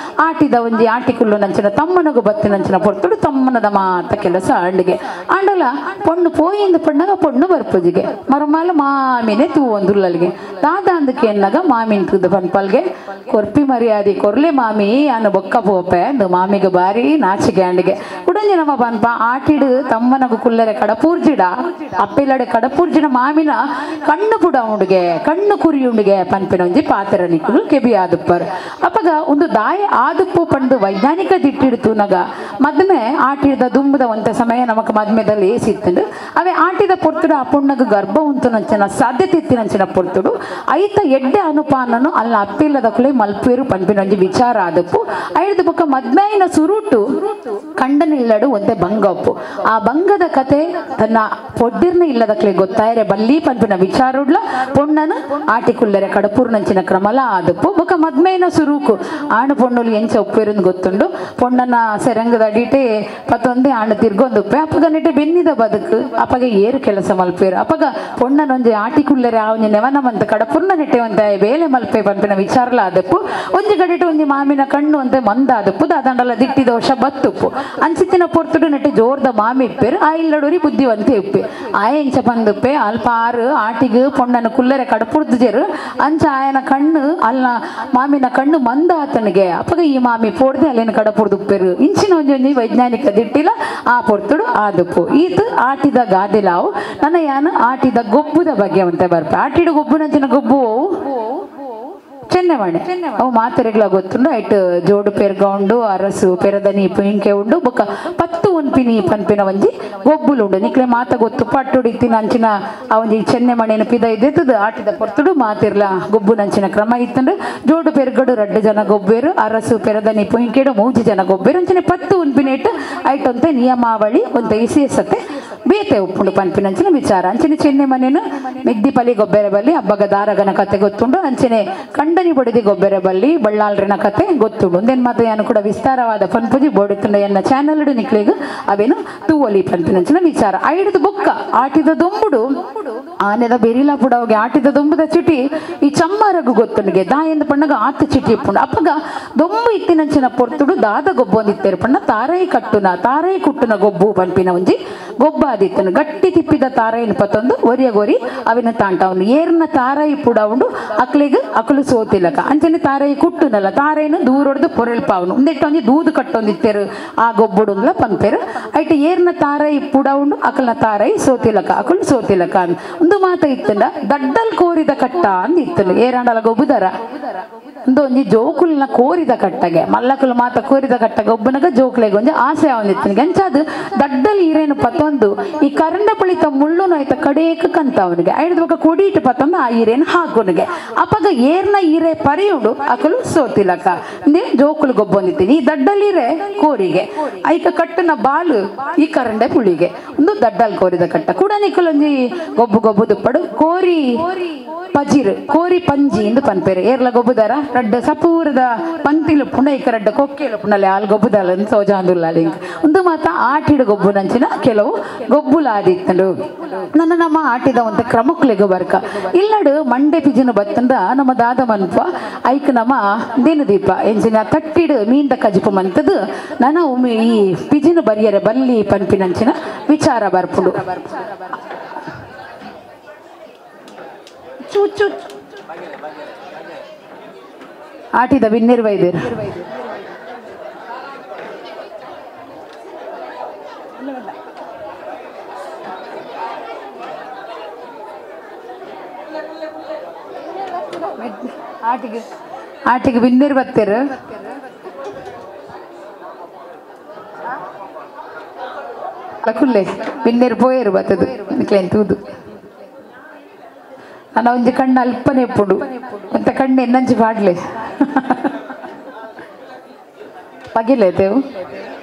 ಆಟಿದ ಒಂಜಿ ಆಟಿ ಕುಲ್ಲು ನಂಚಿನ ತಮ್ಮನಗು ಬತ್ತಿನಂಚಿನ ಪೊರ್ತುಡು ತಮ್ಮನದ ಮಾತ ಕೆಲಸ ಆಂಡಿಗೆ ಆಂಡಲ ಪೊಣ್ಣು ಪೋಯಿಂದ ಪಣ್ಣಾಗ ಪೊಣ್ಣು ಬರ್ಪುಜಿಗೆ ಮರ್ಮಲ್ ಮಾಮಿನೇ ತೂವೊಂದುಲ್ಲಲ್ಲಿಗೆ ದಾದಾ ಅಂದಕ್ಕೆ ಎನ್ನಾಗ ಮಾಮಿನ ತುದ ಪನ್ಪಲ್ಗೆ ಕೊರ್ಪಿ ಮರ್ಯಾದೆ ಕೊರ್ಲೆ ಮಾಮಿ ಅನ್ನು ಬೊಕ್ಕ ಪೋಪೆ ಅಂದು ಮಾಮಿಗೆ ಬಾರಿ ನಾಚಿಕೆ ಅಂಡಿಗೆ ಕುಡಂಜಿ ನಮ್ಮ ಪನ್ಪ ಆಟಿಡು ತಮ್ಮನಗು ಕುಲ್ಲರೆ ಕಡಪೂರ್ಜಿಡ ಅಪ್ಪಿಲ್ಲಡೆ ಕಡಪೂರ್ಜಿಡ ಮಾಮಿನ ಕಣ್ಣು ಪುಡ ಉಂಡುಗೆ ಕಣ್ಣು ಕುರಿ ಉಂಡುಗೆ ಪನ್ಪಿನ ಒಂಜಿ ಪಾತ್ರ ನಿಕ್ಕುಲು ಕೆಬಿ ಆದುಪ್ಪರು ಅಪ್ಪಗ ಒಂದು ದಾಯ ಆದುಪ್ಪು ಪಂಡು ವೈಜ್ಞಾನಿಕ ದಿಟ್ಟಿಡು ತೂನಗ ಮದ್ಮೆ ಆಟಿದ ದುಂಬದ ಒಂತ ಸಮಯ ನಮಕ್ ಮದ್ಮೆದಲ್ಲಿ ಏಸಿತ್ತಂಡು ಅವೇ ಆಟಿದ ಪೊರ್ತುಡು ಆ ಪೊಣ್ಣಗ ಗರ್ಭ ಉಂತು ನಂಚಿನ ಸಾಧ್ಯತೆ ಇತ್ತಿನಂಚಿನ ಪೊರ್ತುಡು ಐತ ಎಡ್ಡೆ ಅನುಪಾನನು ಅಲ್ಲ ಅಪ್ಪಿಲ್ಲದ ಕುಲೆ ಮಲ್ಪೇರು ಪನ್ಪಿನ ಒಂಜಿ ವಿಚಾರ ಆದಪ್ಪು ಐದು ಬೊಕ್ಕ ಮದ್ಮೆಯಿನ ಸುರುಟು ಕಂಡನ ಇಲ್ಲಡು ಒಂದೇ ಬಂಗಪ್ಪು ಆ ಬಂಗದ ಕತೆ ತನ್ನ ಪೊಡ್ಡಿರ್ನ ಇಲ್ಲದಕ್ಲೆ ಗೊತ್ತಾಯರೆ ಬಲ್ಲಿ ಪನ್ಪಿನ ವಿಚಾರುಡ್ಲ ಪೊಣ್ಣನು ಆಟಿ ಕುಲ್ಲರೆ ಕಡಪೂರ್ನಂಚಿನ ಕ್ರಮಲ ಆದಪ್ಪು ಬೊಕ್ಕ ಮದ್ಮೆಯಿನ ಸುರುಕು ಆಣು ಪೊಣ್ಣುಲು ಎಂಚ ಒಪ್ಪೇರುಂದು ಗೊತ್ತುಂಡು ಪೊಣ್ಣನ ಸೆರಂಗದ ಅಡಿಟೆ ಪತ್ತೊಂದೇ ಆಣು ತಿರ್ಗೊಂದುಪ್ಪೆ ಅಪ್ಪಗ ನೆಟ್ಟೆ ಬೆನ್ನಿದ ಬದುಕು ಅಪ್ಪಗ ಏರು ಕೆಲಸ ಮಲ್ಪೇರು ಅಪ್ಪಗ ಪೊಣ್ಣನೊಂಜಿ ಆಟಿ ಕುಲ್ಲರೆ ಆ ಒಂಜಿ ನೆವನವಂತ ಕಡಪೂರ್ನ ನೆಟ್ಟೆ ಒಂತ ಬೇಲೆ ಮಲ್ಪೆ ಪನ್ಪಿನ ವಿಚಾರಲ ಆದಪ್ಪು ಒಂಜಿ ಗಡಿಟು ಒಂಜಿ ಮಾಮಿನ ಕಣ್ಣು ಅಂತೆ ಮಂದ ಆದಪ್ಪು ದಾದಂಡಲ ದಿಟ್ಟಿ ದೋಷ ಬತ್ತುಪ್ಪು ಅಂಚಿತ್ತಿನ ಪೊರ್ತುಡು ನೆಟ್ಟೆ ಜೋರ್ದ ಮಾಮಿ ಇಪ್ಪೇರು ಆ ಇಲ್ಲಡೋರಿ ಬುದ್ಧಿವಂತೆ ಇಪ್ಪೆ ಆಯ ಇಂಚ ಬಂದುಪ್ಪೆ ಅಲ್ಪ ಆರು ಆಟಿಗು ಪೊಣ್ಣನ ಕುಲ್ಲರೆ ಕಡಪುರ್ದು ಜೇರು ಅಂಚ ಆಯನ ಕಣ್ಣು ಅಲ್ಲ ಮಾಮಿನ ಕಣ್ಣು ಮಂದ ಆತನಿಗೆ ಅಪ್ಪಗ ಈ ಮಾಮಿ ಪೋಡ್ದೆ ಅಲ್ಲೇನು ಕಡಪುರ್ದು ಉಪ್ಪೇರು ಇಂಚಿನ ಒಂಜಿ ಒಂಜಿ ವೈಜ್ಞಾನಿಕ ದಿಟ್ಟಿಲ ಆ ಪೊರ್ತುಡು ಆದಪ್ಪು ಈತ ಆಟಿದ ಗಾದೆಲಾವು ನನ್ನ ಯಾನು ಆಟಿದ ಗೊಬ್ಬುದ ಬಗ್ಗೆ ಅಂತ ಬರ್ಪ ಆಟಿಡು ಗೊಬ್ಬುನಂಚಿನ ಗೊಬ್ಬು ಚೆನ್ನೆಮಣೆ ಅವು ಮಾತೆರೆಗ್ಲ ಗೊತ್ತುಂಡು ಐಟ್ ಜೋಡು ಪೆರ್ಗ ಉಂಡು ಅರಸು ಪೆರದ ನೀಪು ಇಂಕೆ ಉಂಡು ಬೊಕ್ಕ ಪತ್ತು ಉನ್ಪಿನಿ ಪನ್ಪಿನ ಒಂಜಿ ಗೊಬ್ಬುಲು ಉಂಡು ನಿಕ್ಲೆ ಮಾತ ಗೊತ್ತು ಪಟ್ಟುಡಿತ್ತಿನ ಅಂಚಿನ ಆ ಒಂಜಿ ಚೆನ್ನೆಮಣೆನ ಪಿದ ಇದ್ದದ ಆಟಿದ ಪೊರ್ತುಡು ಮಾತಿರ್ಲ ಗೊಬ್ಬುನಂಚಿನ ಕ್ರಮ ಇತ್ತಂಡು ಜೋಡು ಪೆರ್ಗಡು ರಡ್ಡು ಜನ ಗೊಬ್ಬೇರು ಅರಸು ಪೆರದ ನೀಪು ಇಂಕೆಡು ಮೂಜಿ ಜನ ಗೊಬ್ಬೇರು ಅಂಚಿನ ಪತ್ತು ಉನ್ಪಿನ ಇಟ್ಟು ಐಟೊಂತೆ ನಿಯಮಾವಳಿ ಒಂತೆ ವಿಶೇಷತೆ ಬೇತೆ ಉಪ್ಪುಂಡು ಪನ್ಪಿನಂಚಿನ ವಿಚಾರ ಅಂಚಿನ ಚೆನ್ನೆಮಣೆನು ಮೆಗ್ದಿ ಪಲಿ ಗೊಬ್ಬೆರೆ ಬಲ್ಲಿ ಹಬ್ಬಗ ದಾರಗನ ಕತೆ ಗೊತ್ತುಂಡು ಅಂಚಿನ ಕಂಡನಿ ಬಡಿದಿ ಗೊಬ್ಬೆರೆ ಬಲ್ಲಿ ಬಳ್ಳಾಲ್ರಿನ ಕತೆ ಗೊತ್ತುಂಡು ಒಂದೇನು ಮಾತ ಯಾನು ಕೂಡ ವಿಸ್ತಾರವಾದ ಪನ್ಪುಜಿ ಬೋಡಿತುಂಡ ಎನ್ನ ಚಾನಲ್ ನಿಕ್ಲೆಗ್ ಅವೇನು ತೂವಲಿ ಪನ್ಪಿನಂಚಿನ ವಿಚಾರ ಐಡ್ದು ಬೊಕ್ಕ ಆಟಿದ ದೊಂಬುಡು ಆನೆದ ಬೆರಿಲ ಪುಡವಗೆ ಆಟಿದ ದೊಂಬುದ ಚಿಟಿ ಈ ಚಮ್ಮಾರಗು ಗೊತ್ತುಂಡಿಗೆ ದಾಯಂದ ಪಣ್ಣಗ ಆತ ಚಿಟಿ ಇಪ್ಪುಂಡು ಅಪ್ಪಗ ದೊಂಬು ಇತ್ತಿನಂಚಿನ ಪೊರ್ತುಡು ದಾದ ಗೊಬ್ಬು ಒಂದಿತ್ತೇರು ಪಣ್ಣ ತಾರೈ ಕಟ್ಟುನ ತಾರೈ ಕುಟ್ಟುನ ಗೊಬ್ಬು ಪನ್ಪಿನ ಒಂಜಿ ಗೊಬ್ಬ ಆದಿತ್ತನು ಗಟ್ಟಿ ತಿಪ್ಪಿದ ತಾರೈನ ಪತ್ತೊಂದು ಒರಿಯ ಗೊರಿ ಅವಿನ ತಾಂಟವನು ಏರ್ನ ತಾರೈ ಪುಡ ಉಂಡು ಅಕ್ಲಿಗ್ ಅಕಲು ಸೋತಿಲಕ ಅಂಚನೆ ತಾರೈ ಕುಟ್ಟುನಲ್ಲ ತಾರೈನು ದೂರೊಡ್ದು ಪೊರೆಲ್ಪಾವನು ಒಂದೆಟ್ಟು ಒಂಜಿ ದೂದು ಕಟ್ಟೊಂದಿತ್ತೇರು ಆ ಗೊಬ್ಬುಡುಂದ್ಲ ಪನ್ಪೇರು ಐಟ್ ಏರ್ನ ತಾರೈ ಪುಡ ಉಂಡು ಅಕಲ್ನ ತಾರೈ ಸೋತಿಲಕ ಅಕಲು ಸೋತಿಲಕ ಒಂದು ಮಾತ ಇತ್ತಂಡ ದಡ್ಡಲ್ ಕೋರಿದ ಕಟ್ಟ ಅಂದ್ ಇತ್ತನು ಏರಾಂಡಲ ಗೊಬ್ಬುದರ ಒಂದು ಒಂಜಿ ಜೋಕುಲ್ನ ಕೋರಿದ ಕಟ್ಟಗೆ ಮಲ್ಲಕುಲು ಮಾತ ಕೋರಿದ ಕಟ್ಟಗೆ ಒಬ್ಬನಗ ಜೋಕುಲೆಗೆ ಒಂಜಿ ಆಸೆ ಅವನಿತ್ತನಿಗೆ ಅಂಚಾದು ದಡ್ಡಲ್ ಈರೇನು ಪತ್ತೊಂದು ಈ ಕರಂಡ ಪಳಿತ ಮುಳ್ಳುನು ಆಯ್ತ ಕಡೇಕ ಕಂತ ಅವನಿಗೆ ಐದು ಬೊಕ್ಕ ಕೊಡಿಟ್ಟು ಪತ್ತೊಂದು ಆ ಈರೇನು ಹಾಕೋನಿಗೆ ಅಪ್ಪಗ ಏರ್ನ ಈರೆ ಪರಿಯುಡು ಅಕಲು ಸೋತಿಲಕ ಇಂದೇ ಜೋಕುಲು ಗೊಬ್ಬೊಂದಿತ್ತೀನಿ ಈ ದಡ್ಡಲೀರೆ ಕೋರಿಗೆ ಐಕ ಕಟ್ಟನ ಬಾಲು ಈ ಕರಂಡೆ ಪುಳಿಗೆ ಒಂದು ದಡ್ಡಲ್ ಕೋರಿದ ಕಟ್ಟ ಕೂಡ ನಿಕ್ಕಲೊಂಜಿ ಗೊಬ್ಬು ಗೊಬ್ಬು ದುಪ್ಪಡು ಕೋರಿ ಪಜಿರ್ ಕೋರಿ ಪಂಜಿ ಎಂದು ಪನ್ಪೇರು ಏರ್ಲ ಗೊಬ್ಬುದಾರ ರಡ್ಡ ಸಪೂರದ ಪಂತಿಲು ಪುಂಡ ಇಕ್ಕ ರಡ್ಡ ಕೊಕ್ಕೆಲು ಪುಂಡಲೆ ಆಲ್ ಗೊಬ್ಬುದಾಲ ಸೋಜಾಂದುಲ್ಲ ಲಿಂಕ್ ಒಂದು ಮಾತ ಆಟಿಡು ಗೊಬ್ಬುನಂಚಿನ ಕೆಲವು ಗೊಬ್ಬುಲಾದಿತ್ತಂಡು ನನ್ನ ನಮ್ಮ ಆಟಿದ ಒಂದು ಕ್ರಮಕ್ಲೆಗು ಬರ್ಕ ಇಲ್ಲಡು ಮಂಡೆ ಪಿಜಿನ ಬತ್ತಂದ ನಮ್ಮ ದಾದ ಮನ್ಪ ಐಕ್ ನಮ್ಮ ದಿನದೀಪ ಎಂಚಿನ ತಟ್ಟಿಡು ಮೀಂದ ಕಜಿಪು ಮಂತದು ನನ್ನ ಈ ಪಿಜಿನ ಬರಿಯರೆ ಬಲ್ಲಿ ಪನ್ಪಿನಂಚಿನ ವಿಚಾರ ಬರ್ಪುಂಡು ಚೂ ಆಟಿದ ಬಿನ್ನಿರ್ವ ಇದ್ದೀರ ಆಟಿಗೆ ಆಟಿಗೆ ಬಿನ್ನಿರ್ ಬತ್ತೀರ ಲಕುಲ್ಲೆ ಬಿನ್ನೇರು ಪೋಯೇರು ಬತ್ತದು ನಿಕ್ಲೆನ್ ತೂದು ನನ್ನ ಒಂಜಿ ಕಣ್ಣು ಅಲ್ಪನೆ ಎಪ್ಪುಂಡು ಅಂತ ಕಣ್ಣು ಎನ್ನಂಚಿ ಪಾಡ್ಲೆ ಪಗೆಲೆ ತೇವು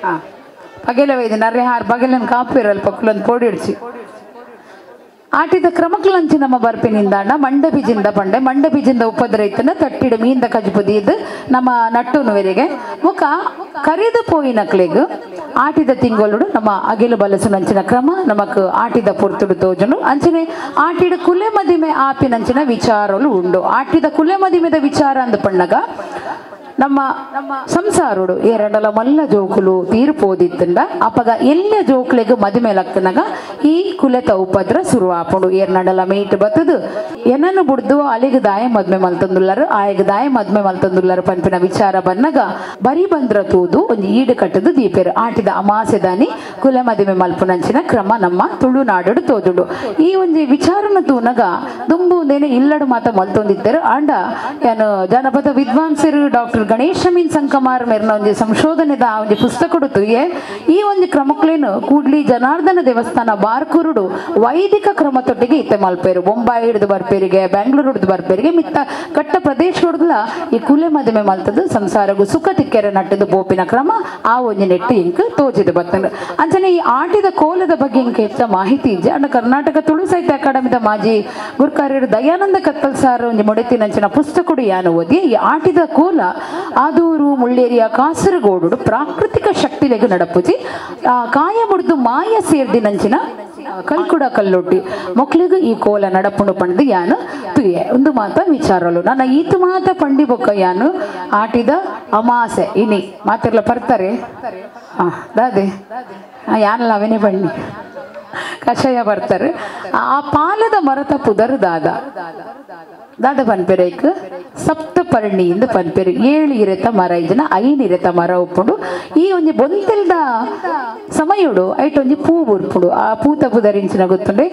ಹಾಂ ಪಗೆಲೆ ಒಯ್ದು ನರ್ರೆ ಹಾರು ಪಗೆಲನ್ನು ಕಾಪೇರು ಅಲ್ಪ ಕುಲೊಂದು ಪೋಡಿ ಇಡ್ಚಿ ಆಟಿದ ಕ್ರಮಕ್ಲಂಚಿ ನಮ್ಮ ಬರ್ಪಿನಿಂದಾಂಡ ಮಂಡ ಬೀಜಿಂದ ಪಂಡೆ ಮಂಡ ಬೀಜಿಂದ ಉಪದ್ರೈತನ ತಟ್ಟಿಡು ಮೀಂದ ಕಜುಪುದಿದ್ದು ನಮ್ಮ ನಟ್ಟುನುವೆರಿಗೆ ಮುಖ ಕರಿದು ಪೋಯಿನಕ್ಲೆಗ್ ಆಟಿದ ತಿಂಗೊಳುಡು ನಮ್ಮ ಅಗಿಲು ಬಲಸುನಂಚಿನ ಕ್ರಮ ನಮಕ್ ಆಟಿದ ಪೊರ್ತುಡು ತೋಜನು ಅಂಚನೆ ಆಟಿಡ ಕುಲೆ ಮದಿಮೆ ಆಪಿನಂಚಿನ ವಿಚಾರಲು ಉಂಡು ಆಟಿದ ಕುಲೆ ಮದಿಮೆದ ವಿಚಾರ ಅಂದ ಪಣ್ಣಗ ನಮ್ಮ ಸಂಸಾರುಡು ಎರಡಲ ಮಲ್ಲ ಜೋಕುಲು ತೀರ್ಪೋದಿತ್ತಂಡ ಅಪಗ ಎಲ್ಲ ಜೋಕುಲೆಗ್ ಮದಿಮೆ ಲಕ್ತನಗ ಈ ಕುಲೆತ ಉಪದ್ರ ಸುರು ಆಪುಂಡು ಏರ್ನಡಲ ಮೇಟ್ ಬತ್ತದು ಏನನ್ನು ಬುಡ್ದು ಅಲಿಗ್ ದಾಯ ಮದ್ಮೆ ಮಲ್ತಂದುಲ್ಲರು ಆಯಗ್ ದಾಯ ಮದ್ಮೆ ಮಲ್ತಂದುಲ್ಲರು ಪನ್ಪಿನ ವಿಚಾರ ಬನ್ನಗ ಬರಿ ಬಂದ್ರ ತೂದು ಒಂಜಿ ಈಡು ಕಟ್ಟದು ದೀಪೇರು ಆಟಿದ ಅಮಾಸೆದಾನಿ ಕುಲೆ ಮದಿಮೆ ಮಲ್ಪುನಂಚಿನ ಕ್ರಮ ನಮ್ಮ ತುಳುನಾಡು ತೋಜುಂಡು ಈ ಒಂಜಿ ವಿಚಾರನ ತೂನಗ ದುಂಬು ಇಲ್ಲಡು ಮಾತ ಮಲ್ತೊಂದಿದ್ದರು ಆಂಡ ಯಾನು ಜಾನಪದ ವಿದ್ವಾಂಸರು ಡಾಕ್ಟರ್ ಗಣೇಶ ಮೀನ್ ಸಂಕಮಾರ್ ಮೇರ್ನ ಒಂಜಿ ಸಂಶೋಧನೆದ ಒಂಜಿ ಪುಸ್ತಕ ತುಯೆ ಈ ಒಂಜಿ ಕ್ರಮಕ್ಲೇನು ಕೂಡ್ಲಿ ಜನಾರ್ದನ ದೇವಸ್ಥಾನ ಬಾರ್ಕುರುಡು ವೈದಿಕ ಕ್ರಮ ತೊಟ್ಟಿಗೆ ಇತ್ತೆ ಮಲ್ಪೇರು ಬೊಂಬಾಯಿ ಹಿಡಿದು ಬರ್ಪೇರಿಗೆ ಬೆಂಗಳೂರು ಹಿಡಿದು ಬರ್ಪೇರಿಗೆ ಮಿತ್ತ ಕಟ್ಟ ಪ್ರದೇಶ ಹೊಡೆದ್ಲ ಈ ಕುಲೆ ಮದುವೆ ಮಲ್ತದ್ದು ಸಂಸಾರಗು ಸುಖ ತಿಕ್ಕೆರೆ ನಟ್ಟದು ಬೋಪಿನ ಕ್ರಮ ಆ ಒಂಜಿ ನೆಟ್ಟು ಇಂಕ್ ತೋಜಿದ ಬತ್ತಂಡು ಅಂಚನೆ ಈ ಆಟಿದ ಕೋಲದ ಬಗ್ಗೆ ಇಂಕ್ ಹೆಚ್ಚ ಮಾಹಿತಿ ಇಜ್ಜೆ ಅಂಡ ಕರ್ನಾಟಕ ತುಳು ಸಾಹಿತ್ಯ ಅಕಾಡೆಮಿದ ಮಾಜಿ ಗುರುಕಾರ್ಯರು ದಯಾನಂದ ಕತ್ತಲ್ ಸಾರ್ ಒಂಜಿ ಮೊಡೆತಿನಂಚಿನ ಪುಸ್ತಕಡು ಯಾನು ಓದಿ ಈ ಆಟಿದ ಕೋಲ ಆದೂರು ಮುಳ್ಳೇರಿಯ ಕಾಸರಗೋಡು ಪ್ರಾಕೃತಿಕ ಶಕ್ತಿಲೆಗು ನಡಪುಜಿ ಕಾಯ ಮುಡಿದು ಮಾಯ ಸೇರ್ದಿನಂಚಿನ ಕಲ್ಕುಡ ಕಲ್ಲೊಟ್ಟಿ ಮೊಕ್ಲಿಗು ಈ ಕೋಲ ನಡಪುಂಡು ಪಂಡು ಯಾನು ತುಯೆ ಒಂದು ಮಾತ ವಿಚಾರಲು ನನ್ನ ಈತು ಮಾತ ಪಂಡಿ ಬೊಕ್ಕ ಯಾನು ಆಟಿದ ಅಮಾಸೆ ಇನಿ ಮಾತಿರ್ಲ ಬರ್ತಾರೆ ಹಾ ದಾದೆ ಯಾನಲ್ಲ ಅವೇನೇ ಬಣ್ಣಿ ಕಷಾಯ ಬರ್ತಾರೆ ಆ ಪಾಲದ ಮರತ ಪುದರ್ ದಾದ ದಾದ ಪನ್ಪೆರೈಕ್ ಸಪ್ತಪರ್ಣಿ ಇಂದು ಪನ್ಪೆರು 7 ಇರೆತ ಮರ ಇಜನ 5 ಇರೆತ ಮರ ಉಪ್ಪುಂಡು ಈ ಒಂಜಿ ಬೊಂತೆಲ್ದ ಸಮಯಡು ಐಟ್ ಒಂಜಿ ಪೂ ಉರ್ಪುಂಡು ಆ ಪೂತ ಪುದರಿಂಚಿನ ಗೊತ್ತುಂಡೆ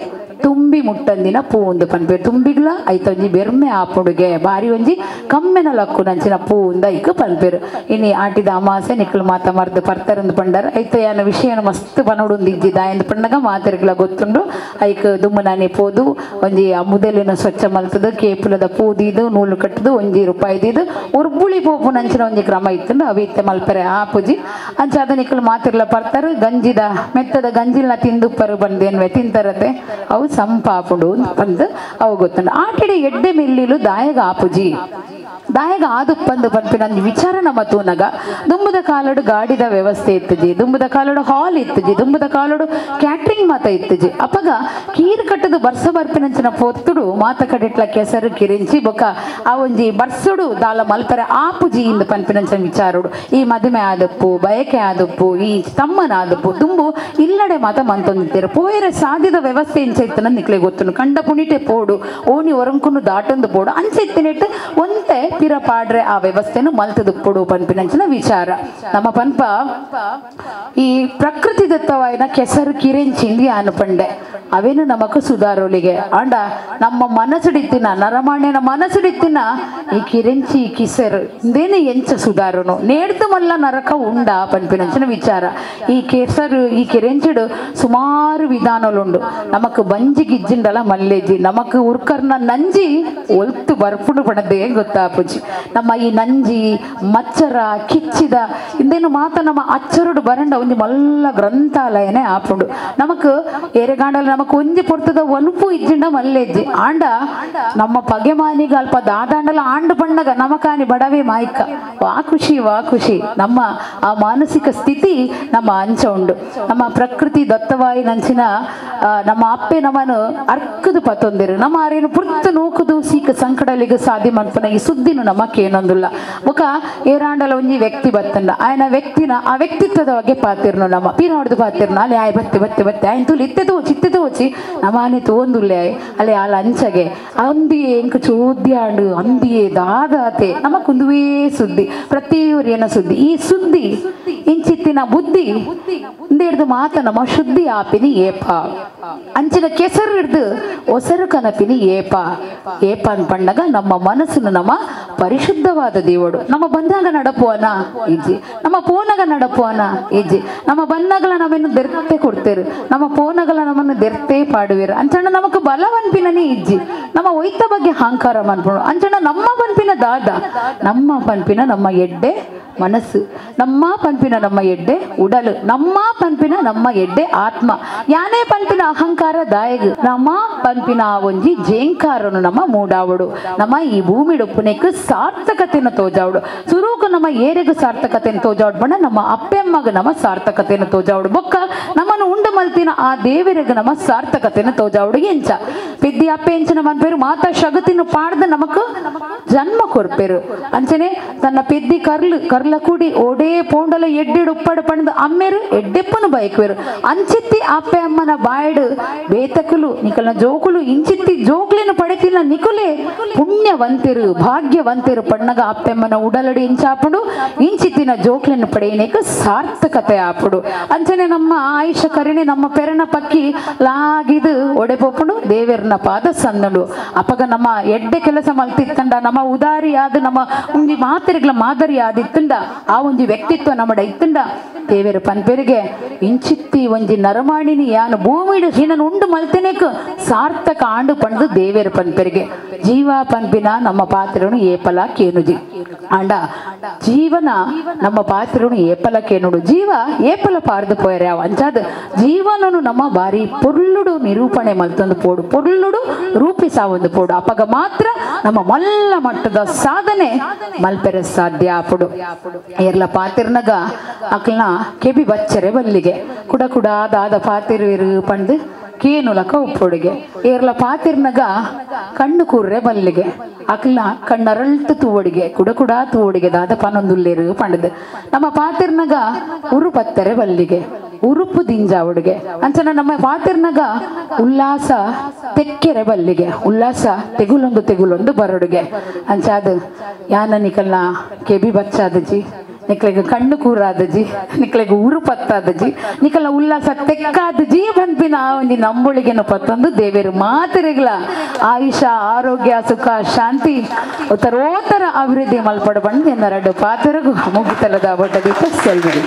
ತುಂಬಿ ಮುಟ್ಟಂದಿನ ಪೂ ಒಂದು ಪನ್ಪೆರು ತುಂಬಿಗ್ಲ ಐತೊಂಜಿ ಬೆರ್ಮೆ ಆಪುಡುಗೆ ಬಾರಿ ಒಂಜಿ ಕಮ್ಮೆನ ಲಕ್ಕು ನಂಚಿನ ಪೂ ಉಂದ ಐಕ್ ಪನ್ಪೆರು ಇನಿ ಆಟಿದ ಅಮಾಸೆ ನಿಕ್ಲು ಮಾತ ಮರ್ದು ಪರ್ತರಂದು ಪಂಡರ್ ಐತ ಯಾನ ವಿಷಯನ ಮಸ್ತ್ ಪನೋಡುಂದು ಇಜ್ಜಿ ದಾಯಂದು ಪಂಡಗ ಮಾತೆರ್ಗ್ಲ ಗೊತ್ತುಂಡು ಐಕ್ ದುಮ್ಮನಾನಿ ಪೋದು ಒಂಜಿ ಆ ಮುದಲಿನ ಸ್ವಚ್ಛ ಮಲ್ತದು ಕೇಪುಲದ ಪೂದಿದು ನೂಲು ಕಟ್ಟದು ಒಂಜಿ ರೂಪಾಯಿದಿದು ಉರ್ಬುಳಿ ಪೋಪು ನಂಚಿನ ಒಂಜಿ ಕ್ರಮ ಇತ್ತುಂಡು ಅವು ಇತ್ತೆ ಮಲ್ಪರೆ ಆ ಪೂಜಿ ಅಂಚಾದ ನಿಕ್ಲು ಮಾತಿರ್ಲ ಪರ್ತಾರು ಗಂಜಿದ ಮೆತ್ತದ ಗಂಜಿಲ್ನ ತಿಂದುಪ್ಪರು ಬಂದೇನ್ವೆ ತಿಂತರತೆ ಅವು ಸಂಪಾಪುಂಡು ಬಂದು ಅವು ಗೊತ್ತುಂಡು ಆಟಿಡಿ ಎಡ್ಡೆ ಮಿಲ್ಲಿಲು ದಾಯಗ ಆಪುಜಿ ದಾಯಗ ಆದುಪ್ಪಂದು ಪನ್ಪಿನ ವಿಚಾರ ನಮ್ಮ ತೂನಗ ದುಂಬುದ ಕಾಲಡು ಗಾಡಿದ ವ್ಯವಸ್ಥೆ ಇತ್ತುಜಿ ದುಂಬುದ ಕಾಲಡು ಹಾಲ್ ಇತ್ತುಜಿ ದುಂಬುದ ಕಾಲಡು ಕ್ಯಾಟ್ರಿಂಗ್ ಮಾತ ಇತ್ತುಜಿ ಅಪಗ ಕೀರು ಕಟ್ಟದು ಬರ್ಸ ಬರ್ಪಿನಂಚಿನ ಪೊತ್ತುಡು ಮಾತ ಕಡಿಟ್ಲ ಕೆಸರು ಕಿರಿಂಚಿ ಬೊಕ್ಕ ಆ ಒಂಜಿ ಬರ್ಸುಡು ದಾಲ ಮಲ್ಪರೆ ಆಪುಜಿ ಇಂದು ಪನ್ಪಿನಂಚಿನ ವಿಚಾರಡು ಈ ಮದುವೆ ಆದಪ್ಪು ಬಯಕೆ ಆದಪ್ಪು ಈ ತಮ್ಮನ ಆದಪ್ಪು ದುಂಬು ಇಲ್ಲಡೆ ಮಾತ ಮಂತೊಂದಿದ್ದೀರ ಪೋಯರೆ ಸಾಧ್ಯದ ವ್ಯವಸ್ಥೆ ಇಂಚ ಇತ್ತನ ನಿಕ್ಲೆ ಗೊತ್ತುನು ಕಂಡ ಪುಣಿಟೆ ಪೋಡು ಓಣಿ ಒರಂಕುನು ದಾಟೊಂದು ಪೋಡು ಅಂಚೆ ಇತ್ತಿನೆಟ್ಟು ಒಂತೆ ಪಿರ ಪಾಡ್ರೆ ಆ ವ್ಯವಸ್ಥೆನು ಮಲ್ತದು ಪೊಡು ಪನ್ಪಿನಂಚಿನ ವಿಚಾರ ನಮ್ಮ ಪನ್ಪ ಈ ಪ್ರಕೃತಿ ದತ್ತವಾಯಿನ ಕೆಸರು ಕಿರೆಂಚಿಂದಿ ಅನುಪಂಡೆ ಅವೇನು ನಮಕ್ ಸುಧಾರೋಲಿಗೆ ಆಂಡ ನಮ್ಮ ಮನಸ್ಸುಡಿತ್ತಿನ ನರಮಾಣ್ಯನ ಮನಸ್ಸುಡಿತ್ತಿನ ಈ ಕಿರೆಂಚಿ ಕಿಸರು ಇಂದೇನು ಎಂಚ ಸುಧಾರನು ನೇಡ್ದು ಮಲ್ಲ ನರಕ ಉಂಡ ಪನ್ಪಿನಂಚಿನ ವಿಚಾರ ಈ ಕೆಸರು ಈ ಕಿರೆಂಚಿಡು ಸುಮಾರು ವಿಧಾನಲುಂಡು ನಮಕ್ ಬಂಜಿ ಗಿಜ್ಜಿಂಡಲ ಮಲ್ಲೇಜಿ ನಮಕ್ ಉರ್ಕರ್ನ ನಂಜಿ ಒಲ್ತು ಬರ್ಪುಡು ಪಣದೇ ಗೊತ್ತಾಪುಜಿ ನಮ್ಮ ಈ ನಂಜಿ ಮಚ್ಚರ ಕಿಚ್ಚಿದ ಇಂದೇನು ಮಾತ ನಮ್ಮ ಅಚ್ಚರುಡು ಬರಂಡ ಒಂಜಿ ಮಲ್ಲ ಗ್ರಂಥಾಲಯನೇ ಆಪುಂಡು ನಮಕ್ ಏರೆಗಾಂಡಲ ನಮಕ್ ಒಂಜಿ ಪೊರ್ತದ ಒನುಪು ಇಜ್ಜಿಂಡ ಮಲ್ಲೇಜ್ಜಿ ಆಂಡ ನಮ್ಮ ಪಗೆಮಾನಿಗ ಅಲ್ಪ ದಾದಾಂಡಲ ಆಂಡು ಬಣ್ಣಗ ನಮಕಾನಿ ಬಡವೆ ಮಾಯ್ಕ ವಾ ಖುಷಿ ವಾ ಖುಷಿ ನಮ್ಮ ಆ ಮಾನಸಿಕ ಸ್ಥಿತಿ ನಮ್ಮ ಅಂಚ ಉಂಡು ನಮ್ಮ ಪ್ರಕೃತಿ ದತ್ತವಾಯಿ ನಂಚಿನ ನಮ್ಮ ಅಪ್ಪೆ ನಮ್ಮನು ಅರ್ಕದು ಪತ್ತೊಂದಿರು ನಮ್ಮ ಆರೇನು ಪುರ್ತು ನೂಕುದು ಸೀಕ ಸಂಕಡಲಿಗೆ ಸಾಧಿ ಮನ್ಪನ ಈ ಸುದ್ದಿನು ನಮಕೇನೊಂದುಲ್ಲ ಮುಖ ಏರಾಂಡಲ ಒಂಜಿ ವ್ಯಕ್ತಿ ಬತ್ತಂಡ ಆಯನ ವ್ಯಕ್ತಿನ ಆ ವ್ಯಕ್ತಿತ್ವದ ಬಗ್ಗೆ ಪಾತಿರ್ನು ನಮ್ಮ ಪೀನ ಹೊಡೆದು ಪಾತಿರ್ನು ಅಲ್ಲಿ ಆಯ್ ಬತ್ತೆ ಬತ್ತೆ ಬತ್ತೆ ಆಯ್ನ ತುಲಿ ಇತ್ತೆ ತೋಚಿ ಇತ್ತೆ ತೋಚಿ ನಮಾನೆ ತೋಂದುಲ್ಲೆ ಆಯ್ ಅಲ್ಲಿ ಆಲ ಅಂಚಗೆ ಅಂದಿಯೇ ಎಂಕ ಚೋದ್ಯಾಂಡು ಅಂದಿಯೇ ದಾದಾತೆ ನಮ್ಮ ಕುಂದುವೇ ಸುದ್ದಿ ಪ್ರತಿಯೊರಿಯನ ಸುದ್ದಿ ಈ ಸುದ್ದಿ ಇಂಚಿತ್ತಿನ ಬುದ್ಧಿ ಇಂದೇರ್ದು ಮಾತ ನಮ್ಮ ಶುದ್ಧಿ ಆಪಿನಿ ಏಪ ಅಂಚಿನ ಕೆಸರು ಹಿಡ್ದು ಒಸರು ಕನಪಿನಿ ಏಪ ಏಪ ಅನ್ಪಣ್ಣಗ ನಮ್ಮ ಮನಸ್ಸನ್ನು ನಮ್ಮ ಪರಿಶುದ್ಧವಾದ ದೇವಡು ನಮ್ಮ ಬಂದಾಗ ನಡಪುವನ ಇಜ್ಜಿ ನಮ್ಮ ಪೋನಗ ನಡಪುವನ ಇಜ್ಜಿ ನಮ್ಮ ಬನ್ನಗಳ ನಮ್ಮನ್ನು ದೆರ್ತೆ ಕೊಡ್ತೇರು ನಮ್ಮ ಪೋನಗಳ ನಮ್ಮನ್ನು ದೆರ್ತೆ ಪಾಡುವಿರು ಅಂಚಣ್ಣ ನಮಕ್ ಬಲವನ್ಪಿನನೇ ಇಜ್ಜಿ ನಮ್ಮ ಒಯ್ತ ಬಗ್ಗೆ ಅಹಂಕಾರ ಮನ್ಪುಣು ಅಂಚಣ್ಣ ನಮ್ಮ ಪನ್ಪಿನ ದಾದ ನಮ್ಮ ಪನ್ಪಿನ ನಮ್ಮ ಎಡ್ಡೆ ಮನಸ್ಸು ನಮ್ಮ ಪನ್ಪಿನ ನಮ್ಮ ಎಡ್ಡೆ ಉಡಲು ನಮ್ಮ ಪನ್ಪಿನ ನಮ್ಮ ಎಡ್ಡೆ ಆತ್ಮ ಯಾನೇ ಪನ್ಪಿನ ಅಹಂಕಾರ ದಾಯಗು ನಮ್ಮ ಪನ್ಪಿನ ಒಂಜಿ ಜೇಂಕಾರನು ನಮ್ಮ ಮೂಡಾವಡು ನಮ್ಮ ಈ ಭೂಮಿಡೊಪ್ಪುನೆಕ್ ಸಾರ್ಥಕತೆಯನ್ನು ತೋಜಾವಡು ಸುರೂಕು ನಮ್ಮ ಏರೆಗು ಸಾರ್ಥಕತೆಯನ್ನು ತೋಜಾವಡು ಬಣ್ಣ ನಮ್ಮ ಅಪ್ಪೆಮ್ಮಗ ನಮ್ಮ ಸಾರ್ಥಕತೆಯನ್ನು ತೋಜಾವಡು ಬೊಕ್ಕ ನಮ್ಮನ್ನು ಉಂಡು ಮಲ್ತಿನ ಆ ದೇವರಿಗೆ ನಮ್ಮ ಸಾರ್ಥಕತೆಯನ್ನು ತೋಜಾವಡು ಎಂಚ ಪೆದ್ದಿ ಅಪ್ಪೆ ಎಂಚಿನ ಮನ್ಪೇರು ಮಾತಾ ಶಗತಿನ ಪಾಡ್ದ ನಮಕ್ ಜನ್ಮ ಕೊರ್ಪೇರು ಅಂಚನೆ ತನ್ನ ಪೆದ್ದಿ ಕರ್ಲು ಕರ್ಲ ಕೂಡಿ ಓಡೇ ಪೋಂಡಲ ಎಡ್ಡೆಡು ಉಪ್ಪಡು ಪಣದು ಅಮ್ಮೇರು ಎಡ್ಡೆಪ್ಪನು ಬಯಕುವೆರು ಅಂಚಿತ್ತಿ ಅಪ್ಪೆ ಅಮ್ಮನ ಬಾಯ್ಡು ಬೇತಕುಲು ನಿಕಲ್ನ ಜೋಕುಲು ಇಂಚಿತ್ತಿ ಜೋಕ್ಲಿನ ಪಡೆತಿನ ನಿಕುಲೆ ಪುಣ್ಯವಂತಿರು ಭಾಗ್ಯವಂತಿರು ಪಣ್ಣಗ ಅಪ್ಪೆಮ್ಮನ ಉಡಲಡಿ ಇಂಚಾಪುಡು ಇಂಚಿತ್ತಿನ ಜೋಕ್ಲಿನ ಪಡೆಯನೇಕ ಸಾರ್ಥಕತೆ ಆಪುಡು ಅಂಚನೆ ನಮ್ಮ ಆಯುಷ ಕರಿಣೆ ನಮ್ಮ ಪೆರಣ ಪಕ್ಕಿ ಲಾಗಿದು ಒಡೆಪೊಪ್ಪುಡು ದೇವೆರ್ನ ಪಾದ ಸಂದಡು ಅಪಗ ನಮ್ಮ ಎಡ್ಡೆ ಕೆಲಸ ಮಲ್ತಿತ್ತಂಡ ನಮ್ಮ ಉದಾರಿಯಾದ ನಮ್ಮ ಒಂಜಿ ಮಾತೆರೆಗ್ಲ ಮಾದರಿ ಆದಿತ್ತಂಡ ಆ ಒಂಜಿ ವ್ಯಕ್ತಿತ್ವ ನಮ್ಮಡ ಇತ್ತಂಡ ದೇವೆರು ಪನ್ಪೆರಿಗೆ ಇಂಚಿತ್ತಿ ಒಂಜಿ ನರಮಾಣಿನಿ ಯಾನು ಭೂಮಿಡು ಹೀನನು ಉಂಡು ಮಲ್ತಿನೇಕ್ ಸಾರ್ಥಕ ಆಂಡು ಪಂಡು ದೇವೆರು ಪನ್ಪೆರಿಗೆ ಜೀವ ಪನ್ಪಿನ ನಮ್ಮ ಪಾತ್ರನು ಏಪಲ ಕೇನುಜಿ ಆಂಡ ಜೀವನ ನಮ್ಮ ಪಾತ್ರನು ಏಪಲ ಕೇನುಡು ಜೀವ ಏಪಲ ಪಾರ್ದು ಪೋಯರೆ ಅಂಚಾದ ಜೀವನನು ನಮ್ಮ ಬಾರಿ ಪೊರ್ಲುಡು ನಿರೂಪಣೆ ಮಲ್ತೊಂದು ಪೋಡು ಪೊರ್ಲುಡು ರೂಪಿಸಾವೊಂದು ಪೋಡು ಅಪಗ ಮಾತ್ರ ನಮ್ಮ ಮಲ್ಲ ಮಟ್ಟದ ಸಾಧನೆ ಮಲ್ಪೆರೆ ಸಾಧ್ಯ ಆಪುಡು ಏರ್ಲ ಪಾತಿರ್ನಗ ಅಕ್ಲನ ಕೆಬಿ ಬಚ್ಚರೆ ಬಲ್ಲಿಗೆ ಕುಡ ಕುಡ ದಾದ ಪಾತಿರುವಿರು ಪಂಡು ಕೇನುಲಕ ಉಪ್ಪುಡುಗೆ ಏರ್ಲ ಪಾತಿರ್ನಗ ಕಣ್ಣು ಕೂರ್ರೆ ಬಲ್ಲಿಗೆ ಅಕ್ಲ ಕಣ್ಣರಳ್ತು ತೂವಡಿಗೆ ಕುಡ ಕುಡ ತೂವಡಿಗೆ ದಾದ ಪನೊಂದುಲ್ಲೇರು ಪಂಡದು ನಮ್ಮ ಪಾತಿರ್ನಗ ಉರು ಪತ್ತರೆ ಬಲ್ಲಿಗೆ ಉರುಪು ದಿಂಜಾವಡಿಗೆ ಅಂಚನ ನಮ್ಮ ಪಾತಿರ್ನಗ ಉಲ್ಲಾಸ ತೆಕ್ಕೆರೆ ಬಲ್ಲಿಗೆ ಉಲ್ಲಾಸ ತೆಗುಲೊಂದು ತೆಗುಲೊಂದು ಬರಡುಗೆ ಅಂಚಾದ ಯಾನ ನಿಕಲ್ನ ಕೆಬಿ ಬಚ್ಚಾದಜಿ ನಿಕ್ಲೆಗ್ ಕಣ್ಣು ಕೂರಾದಜಿ ನಿಕ್ಲೆಗ್ ಊರು ಪತ್ತಾದಜಿ ನಿಕಲ ಉಲ್ಲಾಸ ತೆಕ್ಕಾದಜಿ ಪನ್ಪಿನ ಒಂಜಿ ನಂಬೊಳಿಗೆನ ಪತ್ತೊಂದು ದೇವೇರು ಮಾತೆರೆಗ್ಲ ಆಯುಷ ಆರೋಗ್ಯ ಸುಖ ಶಾಂತಿ ಉತ್ತರೋತ್ತರ ಅಭಿವೃದ್ಧಿ ಮಲ್ಪಡ ಬಂದು ಎನ್ನ ರಡ್ಡು ಪಾತೆರಗು ಮುಗಿತಲದ ಬೊಟ್ಟದೀಪ ಸೆಲ್ವಿಡಿ.